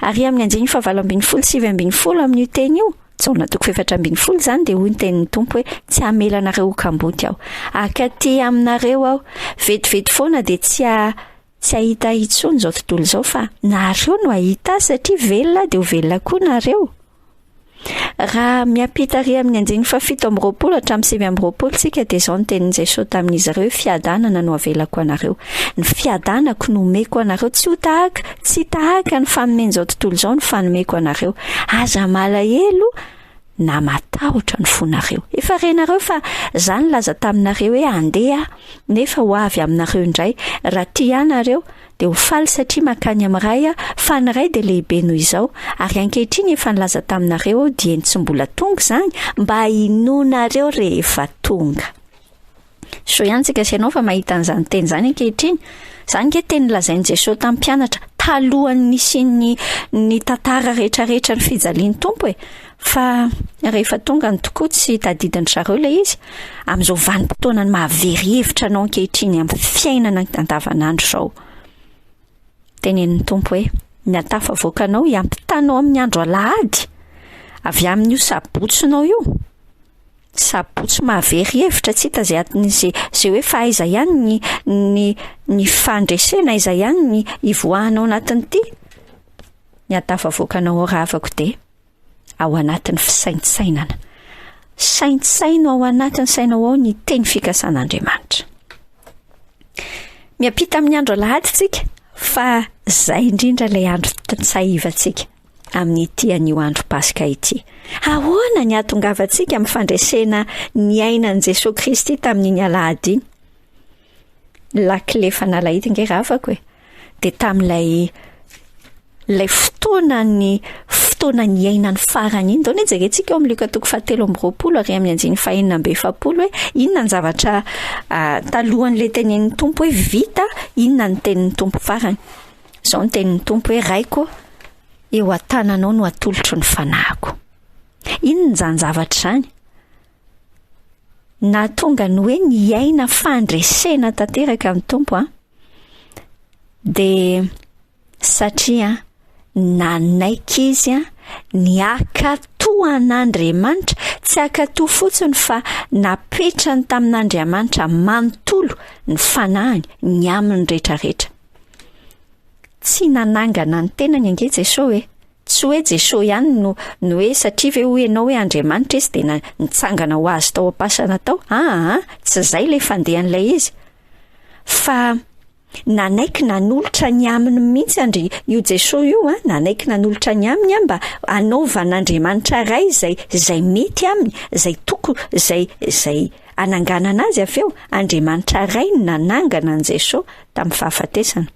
Ary amin'ny andininy fahavalo ambin'ny folo sy 19 amin'io teny io, Jaona toko faha-14 izany, dia hoy ny tenin'ny Tompo hoe, Tsy hamela anareo ho kamboty aho. Hakaty aminareo aho. Vetivety foana dia tsy ha, tsy hahita ahy intsony izao tontolo izao, fa nareo no hahita ahy, satria velona aho dia ho velona koa nareo. Raha miampita ary amin'ny andininy faha-27 hatramin'ny 29 isika dia izao ny tenin'i Jesoa tamin'izy ireo hoe fiadanana no avelako anareo. Ny fiadanako no omeko anareo, tsy ho tahaka, tsy tahaka ny fanomen'izao tontolo izao ny fanomeko anareo. Aza malahelo na matahotra ny fonareo. Efa renareo fa za nilaza taminareo hoe handeha aho, nefa ho avy aminareo indray. Raha tia ahy nareo, dia ho faly satria mankany amin'ny Ray aho, fa ny Ray dia lehibe noho izao, ary ankehitriny efa nilaza taminareo aho dieny tsy mbola tonga izany, mba hinoanareo rehefa tonga. Soa ihany tsika sy ianao fa mahita an'izany teny izany ankehitriny. Izany nge teny lazain'i Jesosy tamin'ny mpianatra talohan'ny nisian'ny ny tantara rehetrarehetra ny fijalian'ny Tompo e. Fa rehefa tonga ny tokoa tsy tadidin-dry zareo ilay izy. Amin'izao vanim-potoanan'ny mahavery hevitra anao ankehitriny amin'ny fiainana andavanandro izao. Tenenin'ny Tompo hoe, ny hatafavoakanao hiampitanao amin'ny andro alahady avy amin'io sabotsinao io. Sabotsy mahavery hevitra tsy hita izay atin'izay izay hoe fa aiza ihany ny ny ny fandresena aiza ihany ny hivoahana ao anatin'ity. Ny hatafavoakanao ao rahavako dia ao anatin'ny fisaintsainana. Saintsaino ao anatin'ny sainao ao ny teny fikasan'Andriamanitra. Miampita amin'ny andro alahady tsika fa zay indrindra ilay andro tsahivantsika amin'ity anio andro Paska ity. Ahoana ny hahatongavantsika amin'ny fandresena ny ainan'i Jesoa Kristy tamin'iny alahady iny? Lakile fanalahidy nge ravako e. Dia tamin'ilay ilay fotoana ny fotoana niainany farany iny. Ndao anie jerentsika eo amin'ny Lioka toko fahatelo amby roapolo ary amin'ny andininy fahenina amby efapolo hoe inona ny zavatra talohan'ilay tenenin'ny Tompo hoe vita, inona ny tenin'ny Tompo farany. Izao ny tenin'ny Tompo hoe Raiko, eo an-tananao no atolotro ny fanahiko. Inona izany zavatra izany? Nahatonga ny hoe niaina fandresena tanteraka ny Tompo an, dia satria nanaiky izy an, ny hankatò an'Andriamanitra, tsy hankatò fotsiny fa napetrany tamin'Andriamanitra manontolo ny fanahiny, ny aminy rehetrarehetra. Tsy nanangana ny tenany ange Jesoa e! Tsy hoe Jesoa ihany no no hoe satria ve hoy ianao hoe Andriamanitra izy dia na nitsangana ho azy tao am-pasana tao. Aa, tsy izay ilay fandehan'ilay izy. Fa nanaiky nanolotra ny aminy mihitsy Andri io Jesoa io an, nanaiky nanolotra ny aminy an mba hanaovan'Andriamanitra Ray izay izay mety aminy, izay toko izay izay hananganana azy avy eo. Andriamanitra Ray no nanangana an'i Jesoa tamin'ny fahafatesana.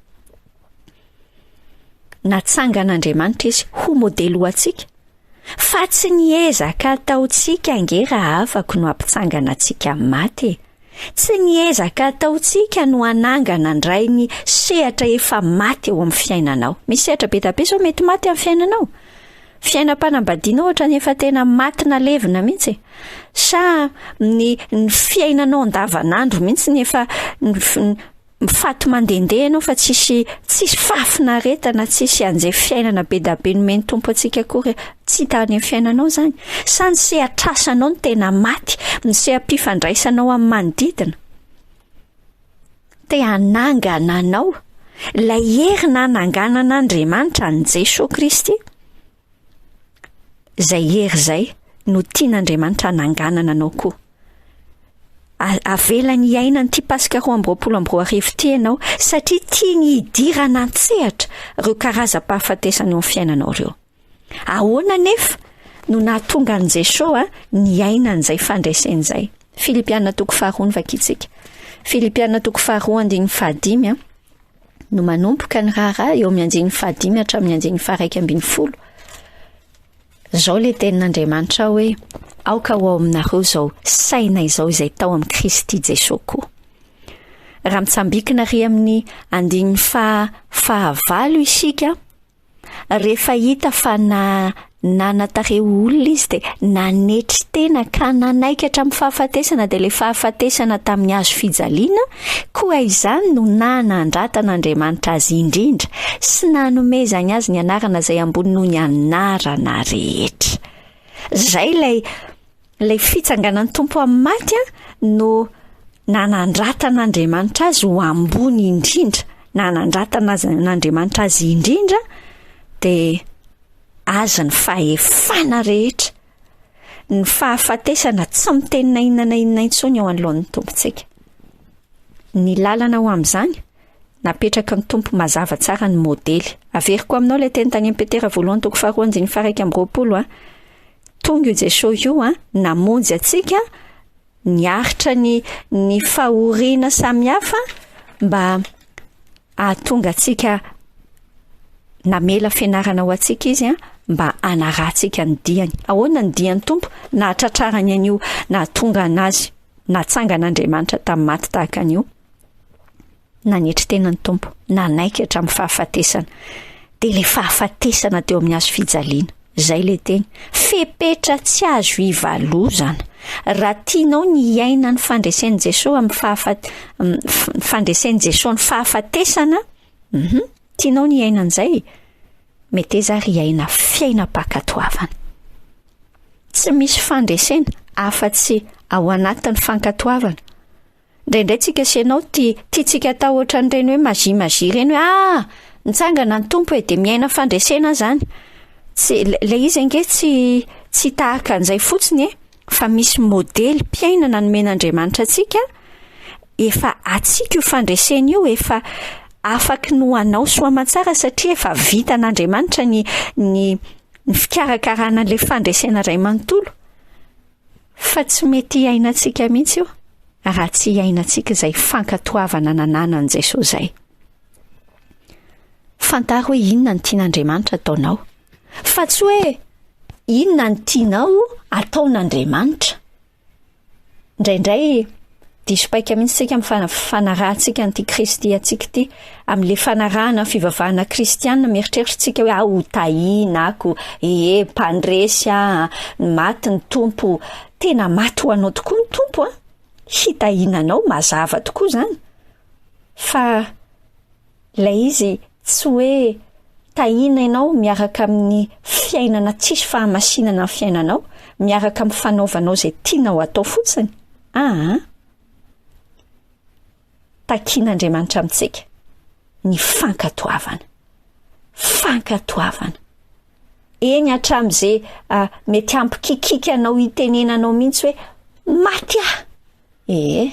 Natsangan'Andriamanitra izy ho modely ho antsika, fa tsy ny ezaka ataontsika ange rahavako no hampitsangana antsika amin'ny maty e! Tsy ny ezaka ataontsika no hanangana indray ny sehatra efa maty eo amin'ny fiainanao. Misy sehatra be dia be izao mety maty amin'ny fiainanao. Fiainam-panambadiana ohatra ny efa tena maty nalevina mihitsy e! Sa ny ny fiainanao andavanandro mihitsy ny efa Mifaty mandehandeha ianao fa tsisy tsisy fahafinaretana, tsisy an'izay fiainana be da be nomen'ny Tompo antsika akory tsy hita any amin'ny fiainanao izany. Sa ny sehatr'asanao no tena maty, ny seha-pifandraisanao amin'ny manodidina. Te hanangana anao ilay hery nananganan'Andriamanitra an'i Jesoa Kristy. Izay hery izay no tian'Andriamanitra hananganana anao koa. Avelany hiaina an'ity Paska 2022 ity ianao satria tiany hidirana an-tsehatra ireo karazam-pahafatesana eo amin'ny fiainanao ireo. Ahoana anefa no nahatonga an'i Jesoa niaina an'izay fandresena izay? Filipiana toko faharoa no vakintsika. Filipiana toko faharoa andininy fahadimy. no manomboka ny raharaha eo amin'ny andininy fahadimy hatramin'ny andininy faha-11. Izao ilay tenin'Andriamanitra hoe, Aoka ho ao aminareo izao saina izao izay tao amin'i Kristy Jesoa koa. Raha mitsambikina ary amin'ny andininy faha fahavalo isika, rehefa hita fa na nanatarehy ho olona izy dia nanetry tena ka nanaiky hatramin'ny fahafatesana dia ilay fahafatesana tamin'ny hazo fijaliana, koa izany no nanandratan'Andriamanitra azy indrindra sy nanomezany azy ny anarana izay ambony noho ny anarana rehetra. Izay ilay ilay fitsanganan'ny Tompo amin'ny maty a, no nanandratan'Andriamanitra azy ho ambony indrindra, nanandratana azy an'Andriamanitra azy indrindra dia azy ny fahefana rehetra, ny fahafatesana tsy miteny na inona na inona intsony eo anoloan'ny Tompontsika. Ny lalana ho amin'izany, napetraky ny Tompo mazava tsara ny modely. Averiko aminao ilay teny tany amin'i Petera voalohany toko faharoa andininy faha-21 a. Tonga io Jesosy io a, namonjy antsika, niaritra ny ny fahoriana samihafa mba hahatonga antsika namela fianarana ho antsika izy a, mba hanarahantsika ny diany. Ahoana ny dian'ny Tompo? Nahatratrarany an'io, nahatonga anazy, natsangan'Andriamanitra tamin'ny maty tahaka an'io. Nanetry tena ny Tompo, nanaiky hatramin'ny fahafatesana. Dia ilay fahafatesana teo amin'ny hazo fijaliana. Izay ilay teny. Fepetra tsy azo ivalozana. Raha tianao ny hiaina ny fandresen'i Jesoa amin'ny fahafat- fandresen'i Jesoa ny fahafatesana, mhm, tianao ny hiaina an'izay, meteza ary hiaina fiainam-pankatoavana. Tsy misy fandresena afa-tsy ao anatin'ny fankatoavana. Indraindray tsika sy ianao tia tiantsika atao ohatran'ireny hoe magie magie ireny hoe ah! nitsangana ny Tompo e dia miaina fandresena aho zany. Tsy ilay izy ange tsy tsy tahaka an'izay fotsiny e fa misy modely mpiainana nomen'Andriamanitra antsika efa antsika io fandresena io efa afaky ny ho anao soa aman-tsara satria efa vitan'Andriamanitra ny ny ny fikarakarana an'ilay fandresena iray manontolo. Fa tsy mety hiainantsika mihitsy io raha tsy hiainantsika izay fankatoavana nananan'i Jesoa izay. Fantaro hoe inona no tian'Andriamanitra ataonao. Fa tsy hoe inona no tianao ataon'Andriamanitra. Indraindray Diso paika mihitsy isika amin'ny fanarahantsika an'ity Kristy antsika ity, amin'ilay fanarahana ny fivavahana kristianina, mieritreritra isika hoe aho hotahiana ako, ee mpandresy aho, maty ny Tompo, tena maty ho anao tokoa ny Tompo an, hitahiana anao mazava tokoa izany, fa ilay izy tsy hoe tahiana ianao miaraka amin'ny fiainana tsisy fahamasinana ny fiainanao, miaraka amin'ny fanaovanao izay tianao atao fotsiny. Aa! Takian'Andriamanitra amintsika ny fankatoavana. Fankatoavana. Eny hatramin'izay ah, mety hampikikiky anao hitenenanao mihitsy hoe maty aho. Ee,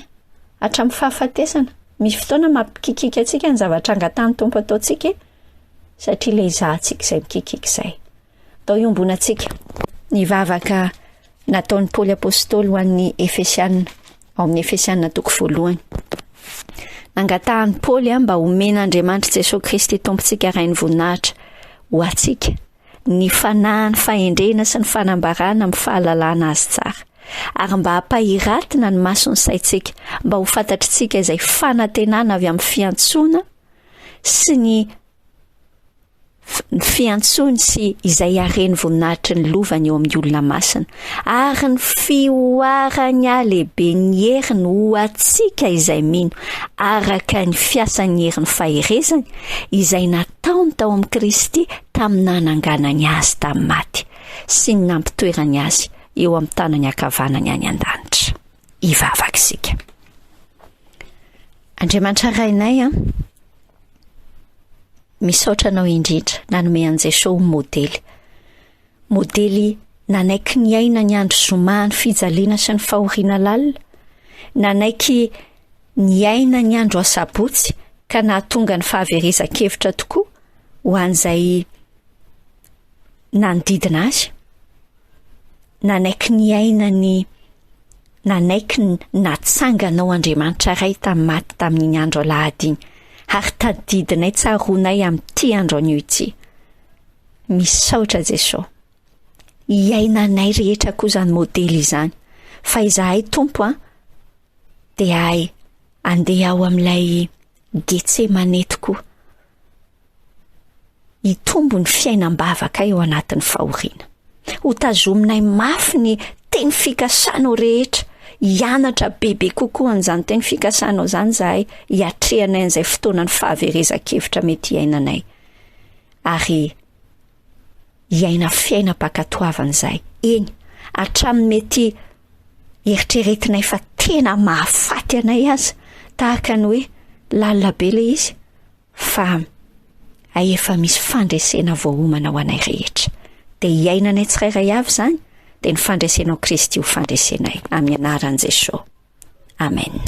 hatramin'ny fahafatesana. Misy fotoana mampikikiky antsika ny zavatra angatahan'ny Tompo ataontsika e, satria ilay izahantsika izay mikikiky izay. Atao iombonantsika ny vavaka nataon'i Paoly Apostoly ho an'ny Efesiana, ao amin'ny Efesiana toko voalohany. Nangatahan'i Paoly mba homen'Andriamanitra Jesoa Kristy Tompontsika Rain'ny voninahitra ho antsika ny fanahin'ny fahendrena sy ny fanambarana amin'ny fahalalana azy tsara, ary mba hampahiratina ny mason'ny saintsika mba ho fantatritsika izay fanantenana avy amin'ny fiantsoana sy ny ny fiantsoany sy izay hareny voninahitry ny lovany eo amin'ny olona masina, ary ny fihoarany halehiben'ny heriny ho antsika izay mino, araka ny fiasan'ny herin'ny faherezany, izay nataony tao amin'i Kristy tamin'ny nananganany azy tamin'ny maty, sy ny nampitoerany azy eo amin'ny tanany ankavanany any an-danitra. Hivavaka isika. Andriamanitra Rainay an, Misaotra anao indrindra nanome an'i Jesoa ho modely. Modely nanaiky niaina ny andro zoma ny fijaliana sy ny fahoriana lalina, nanaiky niaina ny andro asabotsy ka nahatonga ny fahaverezan-kevitra tokoa ho an'izay nanodidina azy. Nanaiky niaina ny Nanaiky ny natsanganao Andriamanitra Ray tamin'ny maty tamin'iny andro alahady iny. Ary tadidinay tsaroanay amin'ity andro anio ity. Misaotra Jesoa. Iainanay rehetra koa izany modely izany. Fa izahay Tompo a, dia hay andeha ao amin'ilay Getsemane tokoa. Hitombo ny fiainam-bavakay ao anatin'ny fahoriana. Ho tazominay mafy ny teny fikasanao rehetra. Hianatra bebe kokoa an'izany teny fikasanao izany izahay, hiatrehanay an'izay fotoanan'ny fahaverezan-kevitra mety hiainanay. Ary hiaina fiainam-pankatoavana izahay. Eny, hatramin'ny mety eritreretinay fa tena mahafaty anay aza, tahaka ny hoe lalina be ilay izy, fa hay efa misy fandresena voaomana ho anay rehetra. Dia hiainanay tsirairay avy izany, dia ny fandresenao Kristy ho fandresenay, amin'ny anaran'i Jesosy. Amen.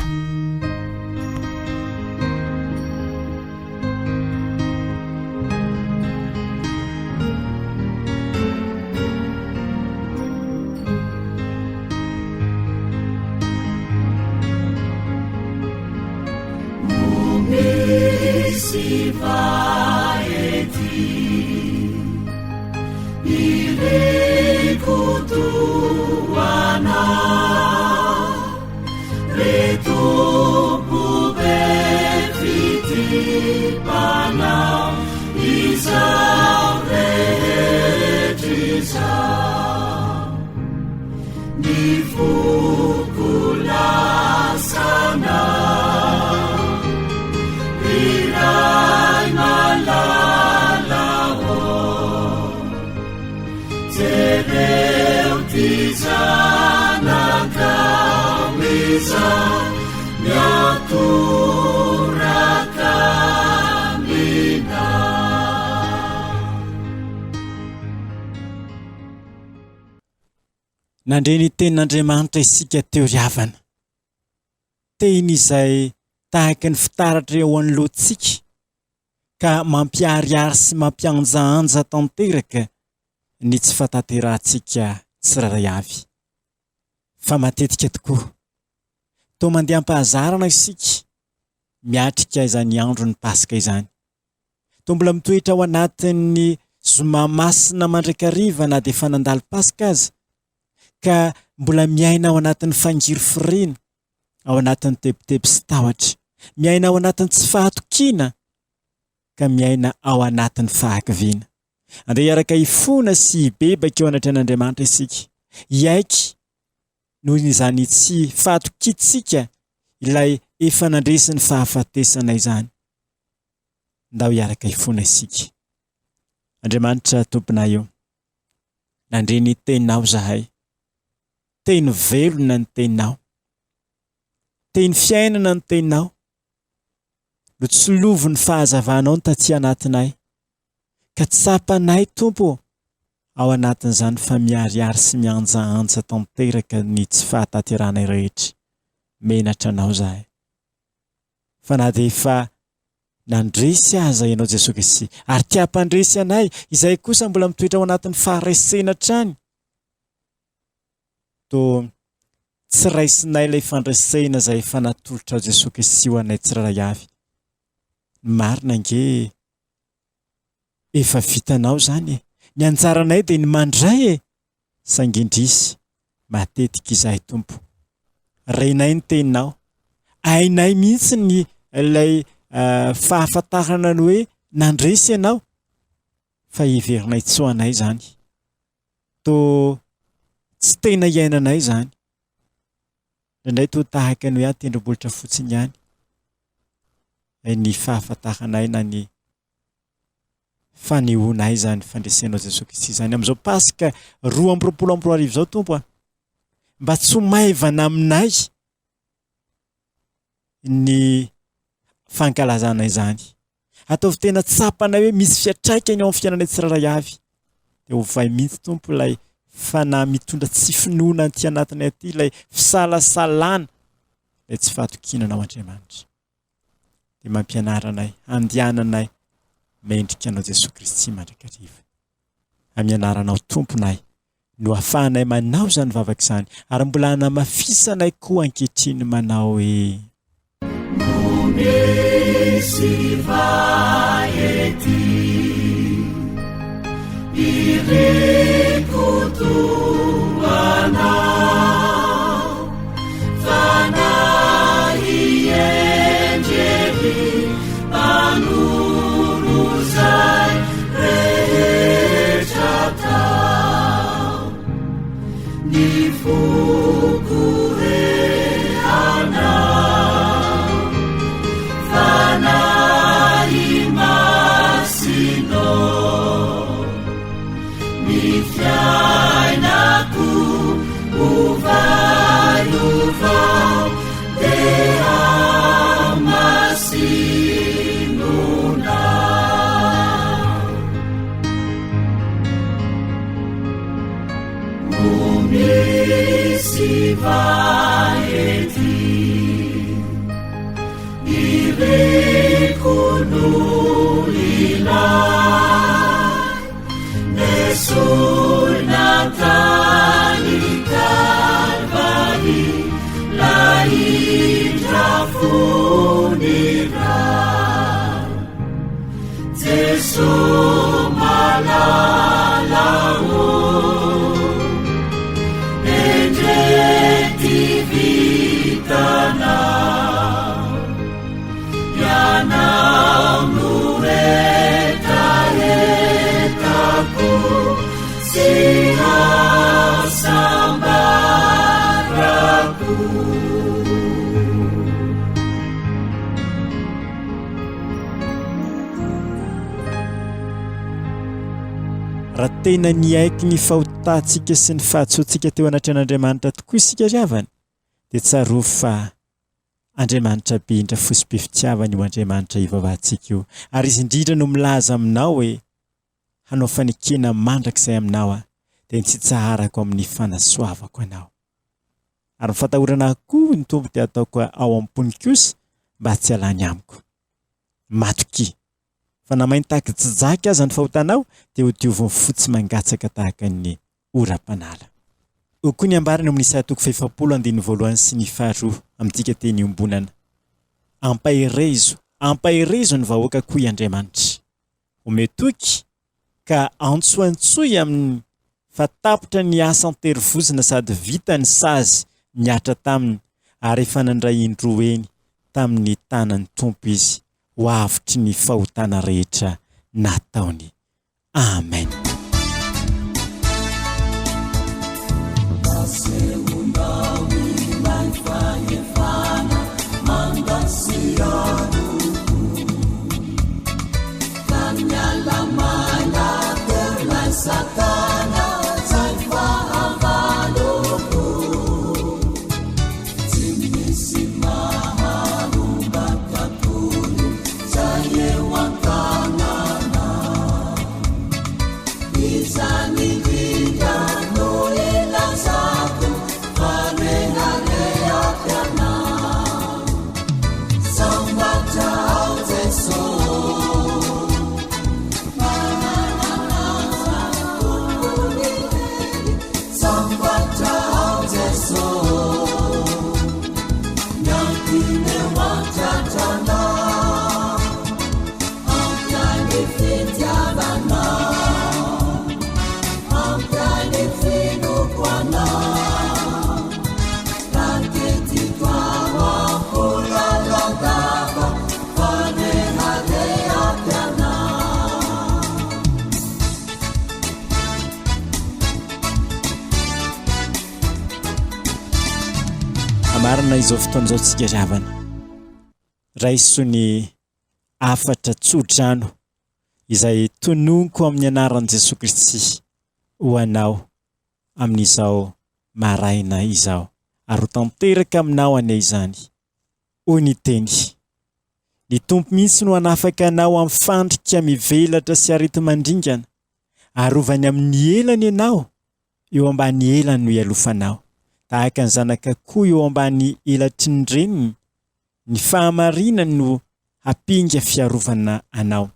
Nandre ny tenin'Andriamanitra isika teo ry havana. Teny izay tahaka ny fitaratra eo anoloantsika ka mampiharihary sy mampihanjahanja tanteraka ny tsy fahatanterahantsika tsirairay avy. Fa matetika tokoa, toa mandeha am-pahazarana isika miatrika izany andron'ny Paska izany. Toa mbola mitoetra ao anatin'ny zoma masina mandrakariva na dia efa nandalo Paska aza, ka mbola miaina ao anatin'ny fangirifiriana, ao anatin'ny tebiteby sy tahotra, miaina ao anatin'ny tsy fahatokiana, ka miaina ao anatin'ny fahakiviana. Andeha hiaraka hifona sy hibebaka eo anatrehan'Andriamanitra isika, hiaiky noho izany tsy fahatokiantsika ilay efa nandresy ny fahafatesana izany. Ndao hiaraka hifona isika. Andriamanitra Tomponay ô, nandre ny teninao izahay. Teny velona ny teninao. Teny fiainana ny teninao. Notsilovin'ny fahazavanao ny taty anatinay. Ka tsapanay Tompo ô, ao anatin'izany fa miharihary sy mihanjahanja tanteraka ny tsy fahatanterahanay rehetra. Menatra Anao izahay. Fa na dia efa nandresy aza Ianao Jesoa Kristy, ary te hampandresy anay, izahay kosa mbola mitoetra ao anatin'ny faharesena hatrany, toa tsy raisinay ilay fandresena izay efa natolotrao Jesoa Kristy ho anay tsirairay avy. Ny marina ange efa vitanao izany e. Ny anjaranay dia ny mandray e. Saingy indrisy, matetika izahay Tompo. Renay ny teninao. Hainay mihitsy ny ilay fahafantarana ny hoe nandresy ianao fa heverinay tsy ho anay izany. Toa tsy tena iainanay izany. Indraindray toa tahaka ny hoe an-tendrombohitra fotsiny ihany ny fahafantaranay na ny fanehoanay izany fandresenao Jesoa Kristy izany. Amin'izao Paska 2022 izao Tompo a, mba tsy ho maivana aminay ny fankalazana izany. Ataovy tena tsapanay hoe misy fiantraikany eo amin'ny fiainanay tsirairay avy. Dia ovay mihitsy Tompo ilay fanahy mitondra tsy finoana aty anatinay aty, ilay fisalasalana, ilay tsy fahatokiana anao Andriamanitra. Dia mampianara anay, andehananay mendrika anao Jesoa Kristy mandrakariva. Amin'ny anaranao Tomponay no ahafahanay manao izany vavaka izany ary mbola hanamafisanay koa ankehitriny manao hoe. misy va ety Iriko toa anao Fanahy endrey Mpanoro izay rehetra atao Ny foko re anao Fanahy Masina Ny fiainako ovay ovao Dia masinona Misy va ety Iriko no ilay Nesorina tany Kalvary Lay indra fony Ray Jeso malala ô Endrey ty vitanao Ianao no hetahetako Sy hasambarako. Raha tena niaiky ny fahotantsika sy ny fahadisoantsika teo anatrehan'Andriamanitra tokoa isika ry havana, dia tsarovy fa Andriamanitra be indra fo sy be fitiavana io Andriamanitra ivavahantsika io. Ary Izy indrindra no milaza aminao hoe, hanao fanekena mandrakizay aminao aho, dia ny tsy hitsaharako amin'ny fanasoavako anao. Ary ny fatahorana ahy koa ny Tompo dia ataoko ao am-pony kosa mba tsy hialany amiko. Matokia fa na mainty tahaka jijaky aza ny fahotanao dia ho dioviny fotsy mangatsaka tahaka ny oram-panala. Hoy koa ny ambarany ao amin'ny Isaia toko fahefapolo andininy voalohany sy ny faharoa amintsika teny iombonana, Ampaherezo, ampaherezo ny vahoakako hoy Andriamanitra. Omeo toky ka antsoantsoy aminy fa tapitra ny asa an-terivozona sady vita ny sazy nihatra taminy ary efa nandray indroa eny tamin'ny tanan'ny Tompo izy ho avotry ny fahotana rehetra nataony. Amen. Amarina izao fotoana izao tsika ry havana. Raiso ny hafatra tsodrano izay tononiko amin'ny anaran'i Jesoa Kristy ho anao amin'izao maraina izao ary ho tanteraka aminao anie izany. Hoy ny teny, Ny Tompo mihitsy no hanafaka anao amin'ny fandrika mivelatra sy areti-mandringana. Arovany amin'ny elany ianao, eo ambany elany no ialofanao. Tahaka ny zanak'akoho eo ambany elatry ny reniny, Ny fahamarinany no hampinga fiarovana anao,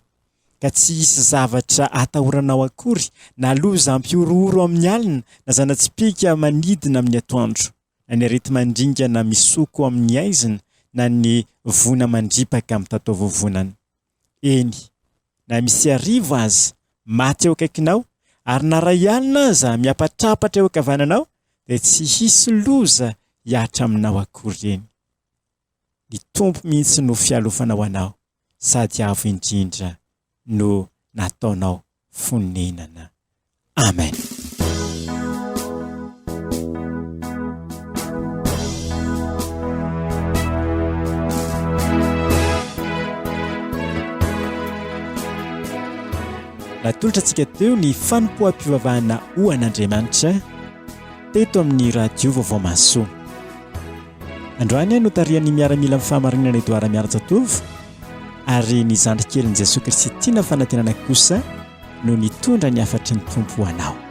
ka tsy hisy zavatra atahoranao akory, na loza hampihorohoro amin'ny alina, na zana-tsipìka manidina amin'ny atoandro, na ny areti-mandringana misoko amin'ny haizina, na ny voina mandripaka mitataovovonana. Eny, na misy arivo aza maty eo akaikinao, ary na ray alina aza miapatrapatra eo ankavananao, dia tsy hisy loza hihatra aminao akory ireny. Ny Tompo mihitsy no fialofana ho anao, sady Avo Indrindra no nataonao fonenana. Amen. Natolotra antsika teo ny fanompoam-pivavahana ho an'Andriamanitra teto amin'ny Radio Vaovao Mahasoa. Androany notarihan'ny miaramilan'ny fahamarinana Edouard Miaranjatovo ary ny zandrikelin'i Jesoa Kristy tiana fanantenana kosa no nitondra ny hafatry ny Tompo ho anao.